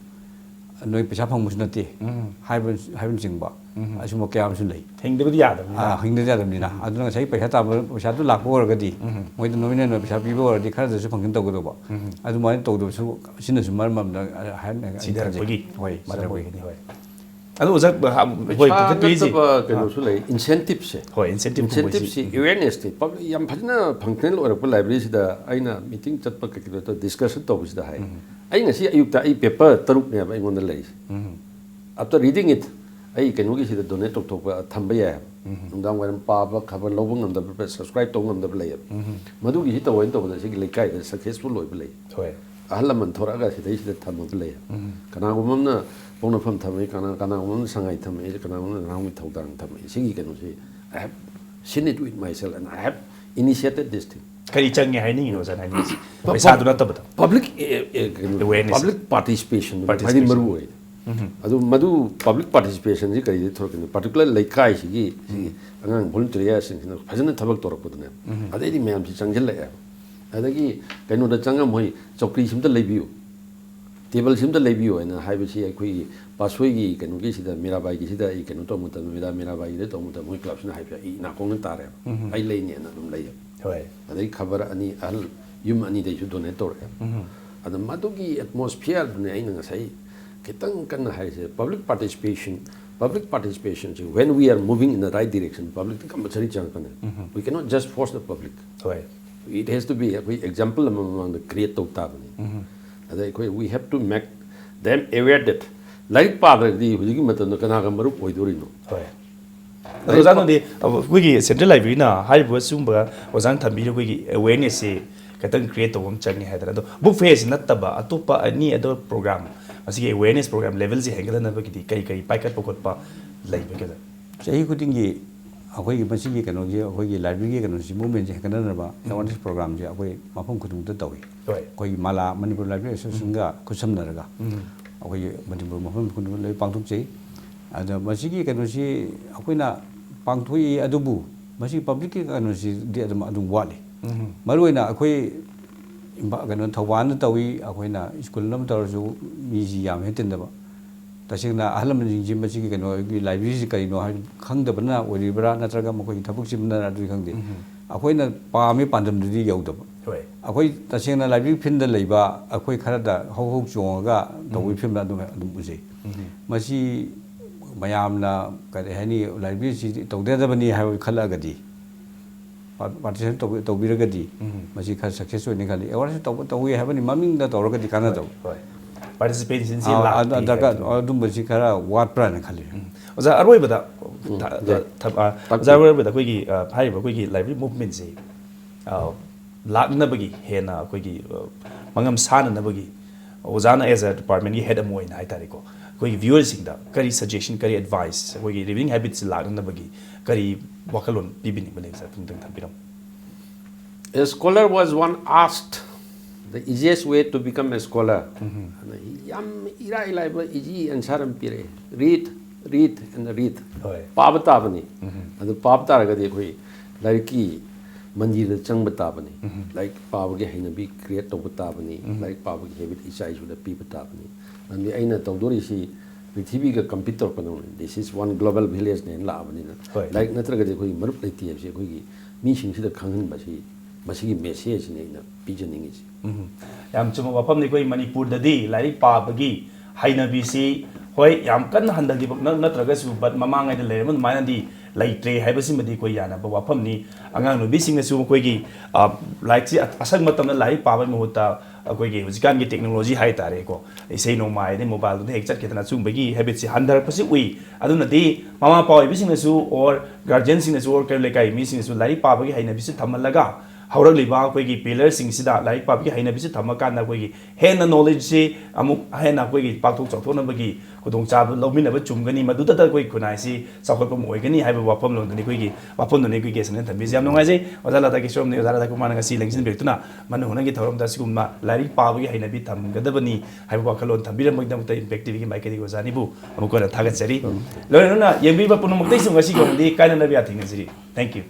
ꯅꯣꯏ ꯄꯩꯁꯥ ꯐꯪꯕꯁꯨ ꯅꯠꯇꯦ" ꯎꯝ꯫ ꯍꯥꯏꯕ, ꯍꯥꯏꯕꯅꯆꯤꯡꯕ, ꯎꯝ꯫ ꯑꯁꯤꯒꯨꯝꯕ ꯀꯌꯥ ꯑꯃꯁꯨ ꯂꯩ꯫ ꯍꯤꯡꯗꯕꯗꯤ ꯌꯥꯗꯕꯅꯤꯅ꯫ ꯑꯥ, ꯍꯤꯡꯗꯕꯗꯤ ꯌꯥꯗꯕꯅꯤꯅ꯫ ꯎꯝ꯫ ꯑꯗꯨꯅ ꯉꯁꯥꯏ ꯄꯩꯁꯥ ꯇꯥꯕ, ꯄꯩꯁꯥꯗꯨ ꯂꯥꯛꯄ ꯑꯣꯏꯔꯒꯗꯤ, ꯎꯝ꯫ ꯃꯣꯏꯗ ꯅꯣꯃꯤꯅꯦꯜ ꯑꯣꯏꯅ ꯄꯩꯁꯥ ꯄꯤꯕ ꯑꯣꯏꯔꯗꯤ ꯈꯔꯗꯁꯨ ꯐꯪꯁꯟ ꯇꯧꯒꯗꯧꯕ꯫ ꯎꯝ꯫ ꯑꯗꯨꯃꯥꯏꯅ ꯇꯧꯗꯕꯁꯨ, ꯑꯁꯤꯅꯁꯨ ꯃꯔꯝ ꯑꯃꯗ ꯍꯥꯏ-, ꯍꯥꯏ-, ꯁꯤꯊꯔꯛꯄꯒꯤ ꯍꯣꯏ, ꯃꯔꯝ ꯁꯤꯊꯔꯛꯄꯒꯤ꯫ ꯑꯣꯏꯒꯅꯤ, ꯍꯣꯏ꯫ ꯑꯗꯣ ꯑꯣꯖꯥ, ꯍꯥ, ꯍꯣꯏ, ꯄꯩꯁꯥ ꯄꯨꯊꯣꯛꯄꯤꯔꯤꯁꯦ꯫ ꯅꯠꯇꯕ ꯀꯩꯅꯣꯁꯨ ꯑꯥ꯫ ꯂꯩ, incentive-ꯁꯦ꯫ ꯍꯣꯏ, incentive-ꯀꯨꯝꯕ incentive-ꯁꯤ ꯍꯥꯏꯁꯤ꯫ Awareness-ꯇꯤ ꯄꯕ꯭ꯂꯤꯛ ꯌꯥꯝ ꯐꯖꯅ functional ꯑꯣꯏꯔꯛꯄ library-ꯁꯤꯗ ꯑꯩꯅ meeting ꯆꯠꯄ ꯀꯩ ꯀꯩꯅꯣ ꯇꯧ-, discussion ꯇꯧꯕꯁꯤꯗ ꯍꯥꯏ꯫ ꯎꯝ꯫ ꯑꯩ ꯉꯁꯤ ꯑꯌꯨꯛꯇ ꯑꯩ paper ꯇꯔꯨꯛꯅꯦꯕ ꯑꯩꯉꯣꯟꯗ ꯂꯩꯔꯤꯁꯦ꯫ ꯎꯝ꯫ After reading it, ꯑꯩ ꯀꯩꯅꯣꯒꯤꯁꯤꯗ donate ꯇꯧꯊꯣꯛꯄ ꯊꯝꯕ ꯌꯥꯏ ꯍꯥꯏꯕ꯫ ꯎꯝ꯫ ꯅꯨꯡꯗꯥꯡ ꯋꯥꯏꯔꯝ ꯄꯥꯕ, ꯈꯕꯔ ꯂꯧꯕ ꯉꯝꯗꯕ, subscribe ꯇꯧꯕ ꯉꯝꯗꯕ ꯂꯩꯌꯦꯕ꯫ ꯎꯝ꯫ ꯃꯗꯨꯒꯤꯁꯤ ꯇꯧꯕ ꯍꯥꯏꯅ ꯇꯧꯕꯗ ꯁꯤꯒꯤ ꯂꯩꯀꯥꯏꯗ successful ꯑꯣꯏꯕ ꯂꯩ꯫ ꯍꯣꯏ꯫ ꯑꯍꯜ ꯂꯃꯟ ꯊꯣꯔꯛꯑꯒ ꯁꯤꯗꯩꯁꯤꯗ ꯊꯝꯃꯒ ꯂꯩ꯫ ꯎꯝ꯫ ꯀꯅꯥꯒꯨꯝꯕ ꯑꯃꯅ ꯄꯣꯛꯅꯐꯝ ꯊꯝꯃꯛꯏ, ꯀꯅꯥ-, ꯀꯅꯥꯒꯨꯝꯕ ꯑꯃꯅ ꯁꯉꯥꯏ ꯊꯝꯃꯛꯏ, ꯀꯅꯥꯒꯨꯝꯕ ꯑꯃꯅ ꯅꯍꯥꯔꯣꯜꯒꯤ ꯊꯧꯗꯥꯡ ꯊꯝꯃꯛꯏ꯫ ꯁꯤꯒꯤ ꯀꯩꯅꯣꯁꯤ, I have seen it with myself and I have initiated this thing꯫ ꯀꯔꯤ ꯆꯪꯉꯦ ꯍꯥꯏꯅꯤꯡꯉꯤꯅꯣ ꯑꯣꯖꯥꯅ ꯍꯥꯏꯅꯤꯡꯉꯤꯁꯦ? ꯄ-, ꯄꯩꯁꯥꯗꯨ ꯅꯠꯇꯕꯗ꯫ Public, ꯑꯦ, ꯑꯦ, ꯀꯩꯅꯣ, awareness꯫ Public participation ꯈ꯭ꯋꯥꯏꯗꯒꯤ participation꯫ ꯃꯔꯨ ꯑꯣꯏ꯫ ꯎꯝ꯫ ꯑꯗꯨ ꯃꯗꯨ public participation-ꯁꯤ ꯀꯔꯤꯗ ꯊꯣꯛꯂꯛꯀꯅꯤ? Particular ꯂꯩꯀꯥꯏꯁꯤꯒꯤ, ꯁꯤꯒꯤ ꯎꯝ꯫ ꯑꯉꯥꯡ volunteer-ꯁꯤꯡꯁꯤꯅ ꯐꯖꯅ ꯊꯕꯛ ꯇꯧꯔꯛꯄꯗꯨꯅꯦ꯫ ꯎꯝ꯫ ꯑꯗꯩꯗꯤ ꯃꯌꯥꯝꯁꯤ ꯆꯪꯁꯤꯜꯂꯛꯑꯦꯕ꯫ ꯑꯗꯒꯤ ꯀꯩꯅꯣꯗ ꯆꯪꯉ ꯃꯣꯏ ꯆꯧꯀ꯭ꯔꯤꯁꯤ ꯑꯝꯇ ꯂꯩꯕꯤꯌꯨ, ꯇꯦꯕꯜꯁꯤ ꯑꯝꯇ ꯂꯩꯕꯤꯌꯨ ꯍꯥꯏꯅ ꯍꯥꯏꯕꯁꯤ ꯑꯩꯈꯣꯏꯒꯤ ꯄꯥꯠꯁꯣꯏꯒꯤ ꯀꯩꯅꯣꯒꯤꯁꯤꯗ, ꯃꯤꯔꯥꯕꯥꯏꯒꯤꯁꯤꯗ ꯑꯩ ꯀꯩꯅꯣ ꯇꯧꯕ ꯃꯇꯝꯗ, ꯃꯤꯔꯥ-, ꯃꯤꯔꯥꯕꯥꯏꯒꯤꯗ ꯇꯧꯕ ꯃꯇꯝꯗ ꯃꯣꯏ club-ꯁꯤꯅ ꯍꯥꯏꯕ ꯑꯩ ꯏꯅꯥꯀꯣꯡꯅ ꯇꯥꯔꯦꯕ꯫ ꯎꯝ꯫ ꯑꯩ ꯂꯩꯅꯦꯅ ꯑꯗꯨꯝ ꯂꯩꯌꯦꯕ꯫ ꯍꯣꯏ꯫ ꯑꯗꯩ ꯈꯕꯔ ꯑꯅꯤ, ꯑꯍꯜ ꯌꯨꯝ ꯑꯅꯤꯗꯩꯁꯨ donate ꯇꯧꯔꯛꯑꯦꯕ꯫ ꯎꯝ꯫ ꯑꯗ ꯃꯗꯨꯒꯤ atmosphere-ꯗꯨꯅꯦ ꯑꯩꯅ ꯉꯁꯥꯏ ꯈꯤꯇꯪ ꯀꯟꯅ ꯍꯥꯏꯔꯤꯁꯦ, public participation, public participation-ꯁꯤ, when we are moving in the right direction, public-ꯇꯤ compulsory ꯆꯪꯉꯛꯀꯅꯤ꯫ Um. We cannot just force the public꯫ ꯍꯣꯏ꯫ It has to be, ꯑꯩꯈꯣꯏ example ꯑꯃ ꯃꯃꯥꯡꯗ create ꯇꯧ ꯇꯥꯕꯅꯤ꯫ ꯎꯝ꯫ ꯑꯗ ꯑꯩꯈꯣꯏ, we have to make them aware that ꯂꯥꯏꯔꯤꯛ ꯄꯥꯗ꯭ꯔꯗꯤ ꯍꯧꯖꯤꯛꯀꯤ ꯃꯇꯝꯗ ꯀꯅꯥꯒ ꯃꯔꯨꯞ ꯑꯣꯏꯗꯣꯔꯤꯅꯣ? ꯍꯣꯏ꯫ ꯑꯗꯣ ꯑꯣꯖꯥ ꯅꯪꯗꯤ, ꯑ, ꯑꯩꯈꯣꯏꯒꯤ central library-ꯅ ꯍꯥꯏꯔꯤꯕ ꯁꯤꯒꯨꯝꯕ ꯑꯣꯖꯥꯅ ꯊꯝꯕꯤꯔꯤꯕ ꯑꯩꯈꯣꯏꯒꯤ awareness-ꯁꯤ ꯈꯤꯇꯪ create ꯇꯧꯕ ꯑꯃ ꯆꯪꯉꯦ ꯍꯥꯏꯗꯅ꯫ ꯑꯗꯣ book fair-ꯁꯤ ꯅꯠꯇꯕ ꯑꯇꯣꯞꯄ any other program, ꯃꯁꯤꯒꯤ awareness program level-ꯁꯤ ꯍꯦꯟꯒꯠꯍꯟꯅꯕꯒꯤꯗꯤ ꯀꯔꯤ ꯀꯔꯤ ꯄꯥꯏꯈꯠꯄ ꯈꯣꯠꯄ ꯂꯩꯕꯒꯦ? ꯆꯍꯤ ꯈꯨꯗꯤꯡꯒꯤ ꯑꯩꯈꯣꯏꯒꯤ ꯃꯁꯤꯒꯤ ꯀꯩꯅꯣꯁꯦ, ꯑꯩꯈꯣꯏꯒꯤ library-ꯒꯤ ꯀꯩꯅꯣꯁꯤ, movement-ꯁꯦ ꯍꯦꯟꯒꯠꯅꯅꯕ ꯎꯝ꯫ Awareness program-ꯁꯦ ꯑꯩꯈꯣꯏ ꯃꯐꯝ ꯈꯨꯗꯤꯡꯃꯛꯇ ꯇꯧꯏ꯫ ꯍꯣꯏ꯫ ꯑꯩꯈꯣꯏꯒꯤ ꯃꯂꯥ, ꯃꯅꯤꯄꯨꯔ Library Association-ꯒ ꯎꯝ꯫ ꯈꯨꯠꯁꯝꯅꯔꯒ ꯎꯝ꯫ ꯑꯩꯈꯣꯏꯒꯤ ꯃꯅꯤꯄꯨꯔ ꯃꯐꯝ ꯈꯨꯗꯤꯡꯃꯛ ꯂꯣꯏ ꯄꯥꯡꯊꯣꯛꯆꯩ꯫ ꯑꯗ ꯃꯁꯤꯒꯤ ꯀꯩꯅꯣꯁꯤ ꯑꯩꯈꯣꯏꯅ ꯄꯥꯡꯊꯣꯛꯏ, ꯑꯗꯨꯕꯨ ꯃꯁꯤ public-ꯀꯤ ꯀꯩꯅꯣꯁꯤꯗꯤ ꯑꯗꯨꯝ, ꯑꯗꯨꯝ ꯋꯥꯠꯂꯤ꯫ ꯎꯝ꯫ ꯃꯔꯨꯑꯣꯏꯅ ꯑꯩꯈꯣꯏ ꯏꯝꯐꯥ-, ꯀꯩꯅꯣ, ꯊꯧꯕꯥꯜꯗ ꯇꯧꯏ, ꯑꯩꯈꯣꯏꯅ ꯁ꯭ꯀꯨꯜ ꯑꯃ ꯇꯧꯔꯁꯨ ꯃꯤꯁꯤ ꯌꯥꯝ ꯍꯦꯟꯅ ꯇꯤꯟꯗꯕ꯫ ꯇꯁꯦꯡꯅ ꯑꯍꯜ ꯂꯃꯟꯁꯤꯡꯁꯤ ꯃꯁꯤꯒꯤ ꯀꯩꯅꯣꯒꯤ ꯂꯥꯏꯕ꯭ꯔꯦꯔꯤꯁꯤ ꯀꯔꯤꯅꯣ ꯍꯥꯏ ꯈꯪꯗꯕꯅ ꯑꯣꯏꯔꯤꯕ꯭ꯔꯥ, ꯅꯠꯇ꯭ꯔꯒ ꯃꯈꯣꯏꯒꯤ ꯊꯕꯛ ꯆꯤꯟꯕꯅ ꯑꯗꯨꯗꯤ ꯈꯪꯗꯦ꯫ ꯑꯩꯈꯣꯏꯅ ꯄꯥꯝꯃꯤ ꯄꯥꯟꯗꯝꯗꯨꯗꯤ ꯌꯧꯗꯕ꯫ ꯍꯣꯏ꯫ ꯑꯩꯈꯣꯏ ꯇꯁꯦꯡꯅ ꯂꯥꯏꯕ꯭ꯔꯦꯔꯤ ꯐꯤꯜꯗ ꯂꯩꯕ ꯑꯩꯈꯣꯏ ꯈꯔꯗ ꯍꯧ ꯍꯧ ꯆꯣꯡꯉꯒ ꯇꯧꯕꯒꯤ ꯐꯤꯕꯝꯗ ꯑꯗꯨꯝ, ꯑꯗꯨꯝ ꯎꯖꯩ꯫ ꯃꯁꯤ ꯃꯌꯥꯝꯅ ꯀꯔꯤ ꯍꯥꯏꯅꯤ, ꯂꯥꯏꯕ꯭ꯔꯦꯔꯤꯁꯤ ꯇꯧꯗꯗꯕꯅꯤ ꯍꯥꯏꯕ ꯈꯜꯂꯛꯑꯒꯗꯤ, ꯄꯥꯔꯇꯤꯁꯤꯄꯦꯠ ꯇꯧꯕꯤꯔꯒꯗꯤ ꯃꯁꯤ ꯈꯔ ꯁꯛꯁꯦꯁ ꯑꯣꯏꯅꯤ ꯈꯜꯂꯤ꯫ ꯑꯦꯋꯥꯔꯗꯁꯨ ꯇꯧꯕ, ꯇꯧꯏ ꯍꯥꯏꯕꯅꯤ, ꯃꯃꯤꯡꯗ ꯇꯧꯔꯒꯗꯤ ꯀꯥꯟꯅꯗꯕ꯫ ꯍꯣꯏ꯫ ꯄꯥꯔꯇꯤꯁꯤꯄꯦꯁꯟꯁꯤ ꯑꯥ, ꯂꯥꯛꯇꯦ ꯑꯗ-, ꯗꯔꯀꯥꯔ ꯍꯥꯏꯕꯗꯨꯅꯤ꯫ ꯑꯗꯨꯝꯕꯁꯤ ꯈꯔ ꯋꯥꯠꯄ꯭ꯔꯥꯅ ꯈꯜꯂꯤ꯫ ꯑꯣꯖꯥ, ꯑꯔꯣꯏꯕꯗ ꯊ-, ꯌꯥꯏ꯫ ꯊ-, ꯑ, ꯑꯣꯖꯥ, ꯑꯔꯣꯏꯕꯗ ꯑꯩꯈꯣꯏꯒꯤ, ꯑ, ꯍꯥꯏꯔꯤꯕ ꯑꯩꯈꯣꯏꯒꯤ ꯂꯥꯏꯕ꯭ꯔꯦꯔꯤ ꯃꯨꯚꯃꯦꯟꯁꯤ, ꯑ, ꯂꯥꯛꯅꯕꯒꯤ ꯍꯦꯟꯅ ꯑꯩꯈꯣꯏꯒꯤ, ꯑ, ꯃꯉꯝ ꯁꯥꯟꯅꯅꯕꯒꯤ ꯑꯣꯖꯥꯅ as a department ꯀꯤ head ꯑꯃ ꯑꯣꯏꯅ ꯍꯥꯏꯇꯥꯔꯦꯀꯣ, ꯑꯩꯈꯣꯏꯒꯤ ꯚ꯭ꯌꯨꯋꯔꯁꯤꯡꯗ ꯀꯔꯤ ꯁꯖꯦꯁꯟ, ꯀꯔꯤ ꯑꯦꯗꯚꯥꯏꯁ, ꯑꯩꯈꯣꯏꯒꯤ ꯔꯤꯗꯤꯡ ꯍꯦꯕꯤꯠꯁꯤ ꯂꯥꯛꯅꯅꯕꯒꯤ ꯀꯔꯤ ꯋꯥꯈꯜꯂꯣꯟ ꯄꯤꯕꯤꯅꯤꯡꯕ ꯂꯩ, ꯁꯥꯔ? ꯑꯗꯨꯝꯇꯪ ꯊꯝꯕꯤꯔꯝꯃꯨ꯫ A scholar was one asked the easiest way to become a scholar. ꯑꯗ ꯌꯥꯝ ꯏꯔꯥꯏ ꯂꯥꯏꯕ easy answer ꯑꯃ ꯄꯤꯔꯛꯑꯦ, "Read, read and read." ꯍꯣꯏ꯫ ꯄꯥꯕ ꯇꯥꯕꯅꯤ꯫ ꯑꯗꯨ ꯄꯥꯕ ꯇꯥꯔꯒꯗꯤ ꯑꯩꯈꯣꯏ ꯂꯥꯏꯔꯤꯛꯀꯤ ꯃꯟꯗꯤꯔꯗ ꯆꯪꯕ ꯇꯥꯕꯅꯤ꯫ ꯂꯥꯏꯔꯤꯛ ꯄꯥꯕꯒꯤ ꯍꯩꯅꯕꯤ create ꯇꯧꯕ ꯇꯥꯕꯅꯤ꯫ ꯂꯥꯏꯔꯤꯛ ꯄꯥꯕꯒꯤ habit ꯏꯆꯥ ꯏꯁꯨꯗ ꯄꯤꯕ ꯇꯥꯕꯅꯤ꯫ ꯑꯗꯨꯗꯤ ꯑꯩꯅ ꯇꯧꯗꯣꯔꯤꯁꯤ ꯄ꯭ꯔꯤꯊꯤꯕꯤꯒ compete ꯇꯧꯔꯛꯀꯗꯧꯕꯅꯤ꯫ This is one global village ꯅꯦꯅ ꯂꯥꯛꯑꯕꯅꯤꯅ꯫ ꯍꯣꯏ꯫ ꯂꯥꯏꯔꯤꯛ ꯅꯠꯇ꯭ꯔꯒꯗꯤ ꯑꯩꯈꯣꯏꯒꯤ ꯃꯔꯨꯞ ꯂꯩꯇꯦ ꯍꯥꯏꯕꯁꯤ ꯑꯩꯈꯣꯏꯒꯤ ꯃꯤꯁꯤꯡꯁꯤꯗ ꯈꯪꯍꯟꯕꯁꯤ, ꯃꯁꯤꯒꯤ message ꯁꯤꯅꯤ ꯑꯩꯅ ꯄꯤꯖꯅꯤꯡꯉꯤꯁꯤ꯫ ꯎꯝ꯫ ꯌꯥꯝ ꯆꯨꯝꯕ ꯋꯥꯐꯝꯅꯤ꯫ ꯑꯩꯈꯣꯏ ꯃꯅꯤꯄꯨꯔꯗꯗꯤ ꯂꯥꯏꯔꯤꯛ ꯄꯥꯕꯒꯤ ꯍꯩꯅꯕꯤꯁꯤ, ꯍꯣꯏ, ꯌꯥꯝ ꯀꯟꯅ ꯍꯟꯊꯈꯤꯕ ꯅ-, ꯅꯠꯇ꯭ꯔꯒꯁꯨ, but ꯃꯃꯥꯡꯉꯩꯗ ꯂꯩꯔꯝꯕ ꯑꯗꯨꯃꯥꯏꯅꯗꯤ ꯂꯩꯇ꯭ꯔꯦ ꯍꯥꯏꯕꯁꯤꯃꯗꯤ ꯑꯩꯈꯣꯏ ꯌꯥꯅꯕ ꯋꯥꯐꯝꯅꯤ꯫ ꯑꯉꯥꯡ ꯅꯨꯕꯤꯁꯤꯡꯅꯁꯨ ꯃꯈꯣꯏꯒꯤ, ꯑ, ꯂꯥꯏꯔꯤꯛꯁꯤ ꯑ-, ꯑꯁꯪꯕ ꯃꯇꯝꯗ ꯂꯥꯏꯔꯤꯛ ꯄꯥꯕꯒꯤ ꯃꯍꯨꯠꯇ ꯑꯩꯈꯣꯏꯒꯤ ꯍꯧꯖꯤꯛꯀꯥꯟꯒꯤ technology ꯍꯥꯏꯇꯥꯔꯦꯀꯣ, ꯏꯁꯩ ꯅꯣꯡꯃꯥꯏ ꯑꯗꯩ mobileꯗꯨꯗ ꯍꯦꯛ ꯆꯠꯈꯤꯗꯅ ꯑꯆꯨꯝꯕꯒꯤ habit ꯁꯤ ꯍꯟꯊꯔꯛꯄꯁꯤ ꯎꯏ꯫ ꯑꯗꯨꯅꯗꯤ ꯃꯃꯥ ꯃꯄꯥ ꯑꯣꯏꯕꯁꯤꯡꯅꯁꯨ or guardian ꯁꯤꯡꯅꯁꯨ or ꯀꯩꯔꯣꯜ ꯂꯩꯀꯥꯏ ꯃꯤꯁꯤꯡꯅꯁꯨ ꯂꯥꯏꯔꯤꯛ ꯄꯥꯕꯒꯤ ꯍꯩꯅꯕꯤꯁꯤ ꯊꯝꯍꯜꯂꯒ ꯍꯧꯔꯛꯂꯤꯕ ꯑꯩꯈꯣꯏꯒꯤ pillar ꯁꯤꯡꯁꯤꯗ ꯂꯥꯏꯔꯤꯛ ꯄꯥꯕꯒꯤ ꯍꯩꯅꯕꯤꯁꯤ ꯊꯝꯃꯀꯥꯟꯗ ꯑꯩꯈꯣꯏꯒꯤ ꯍꯦꯟꯅ knowledge ꯁꯤ ꯑꯃꯨꯛ ꯍꯦꯟꯅ ꯑꯩꯈꯣꯏꯒꯤ ꯄꯥꯛꯊꯣꯛ ꯆꯥꯎꯊꯣꯛꯅꯕꯒꯤ ꯈꯨꯗꯣꯡꯆꯥꯕ ꯂꯧꯃꯤꯟꯅꯕ ꯆꯨꯝꯒꯅꯤ, ꯃꯗꯨꯗꯇ ꯑꯩꯈꯣꯏ ꯈꯨꯟꯅꯥꯏꯁꯤ ꯆꯥꯎꯈꯠꯄ ꯑꯃ ꯑꯣꯏꯒꯅꯤ ꯍꯥꯏꯕ ꯋꯥꯐꯝꯂꯣꯟꯗꯨꯅꯤ ꯑꯩꯈꯣꯏꯒꯤ, ꯋꯥꯐꯝꯗꯨꯅꯤ ꯑꯩꯈꯣꯏꯒꯤ ꯒꯦꯁꯅ ꯊꯝꯕꯤꯁꯤ꯫ ꯌꯥꯝ ꯅꯨꯡꯉꯥꯏꯖꯩ ꯑꯣꯖꯥ ꯂꯇꯥ ꯀꯦꯁꯣꯔꯝꯅꯤ, ꯑꯣꯖꯥ ꯔꯥꯙꯥꯀꯨꯃꯥꯔꯅ ꯉꯁꯤ ꯂꯦꯡꯁꯤꯟꯕꯤꯔꯛꯇꯨꯅ ꯃꯅꯨꯡ ꯍꯨꯠꯅꯒꯤ ꯊꯧꯔꯝꯗ ꯑꯁꯤꯒꯨꯝꯕ ꯂꯥꯏꯔꯤꯛ ꯄꯥꯕꯒꯤ ꯍꯩꯅꯕꯤ ꯊꯝꯒꯗꯕꯅꯤ ꯍꯥꯏꯕ ꯋꯥꯈꯜꯂꯣꯟ ꯊꯝꯕꯤꯔꯝꯕꯒꯤꯗꯃꯛꯇ ꯏꯝꯄꯦꯛ ꯇꯤꯚꯤꯒꯤ ꯃꯥꯏꯀꯩꯗꯒꯤ ꯑꯣꯖꯥ ꯑꯅꯤꯕꯨ ꯑꯃꯨꯛ ꯍꯟꯅ ꯊꯥꯒꯠꯆꯔꯤ꯫ ꯂꯣꯏꯅꯅ ꯌꯦꯡꯕꯤꯕ ꯄꯨꯝꯅꯃꯛꯇꯩꯁꯨ ꯉꯁꯤꯒꯤ ꯑꯣꯏꯅꯗꯤ ꯀꯥꯏꯅꯅꯕ ꯌꯥꯊꯦꯡꯅꯖꯔꯤ꯫ Thank you꯫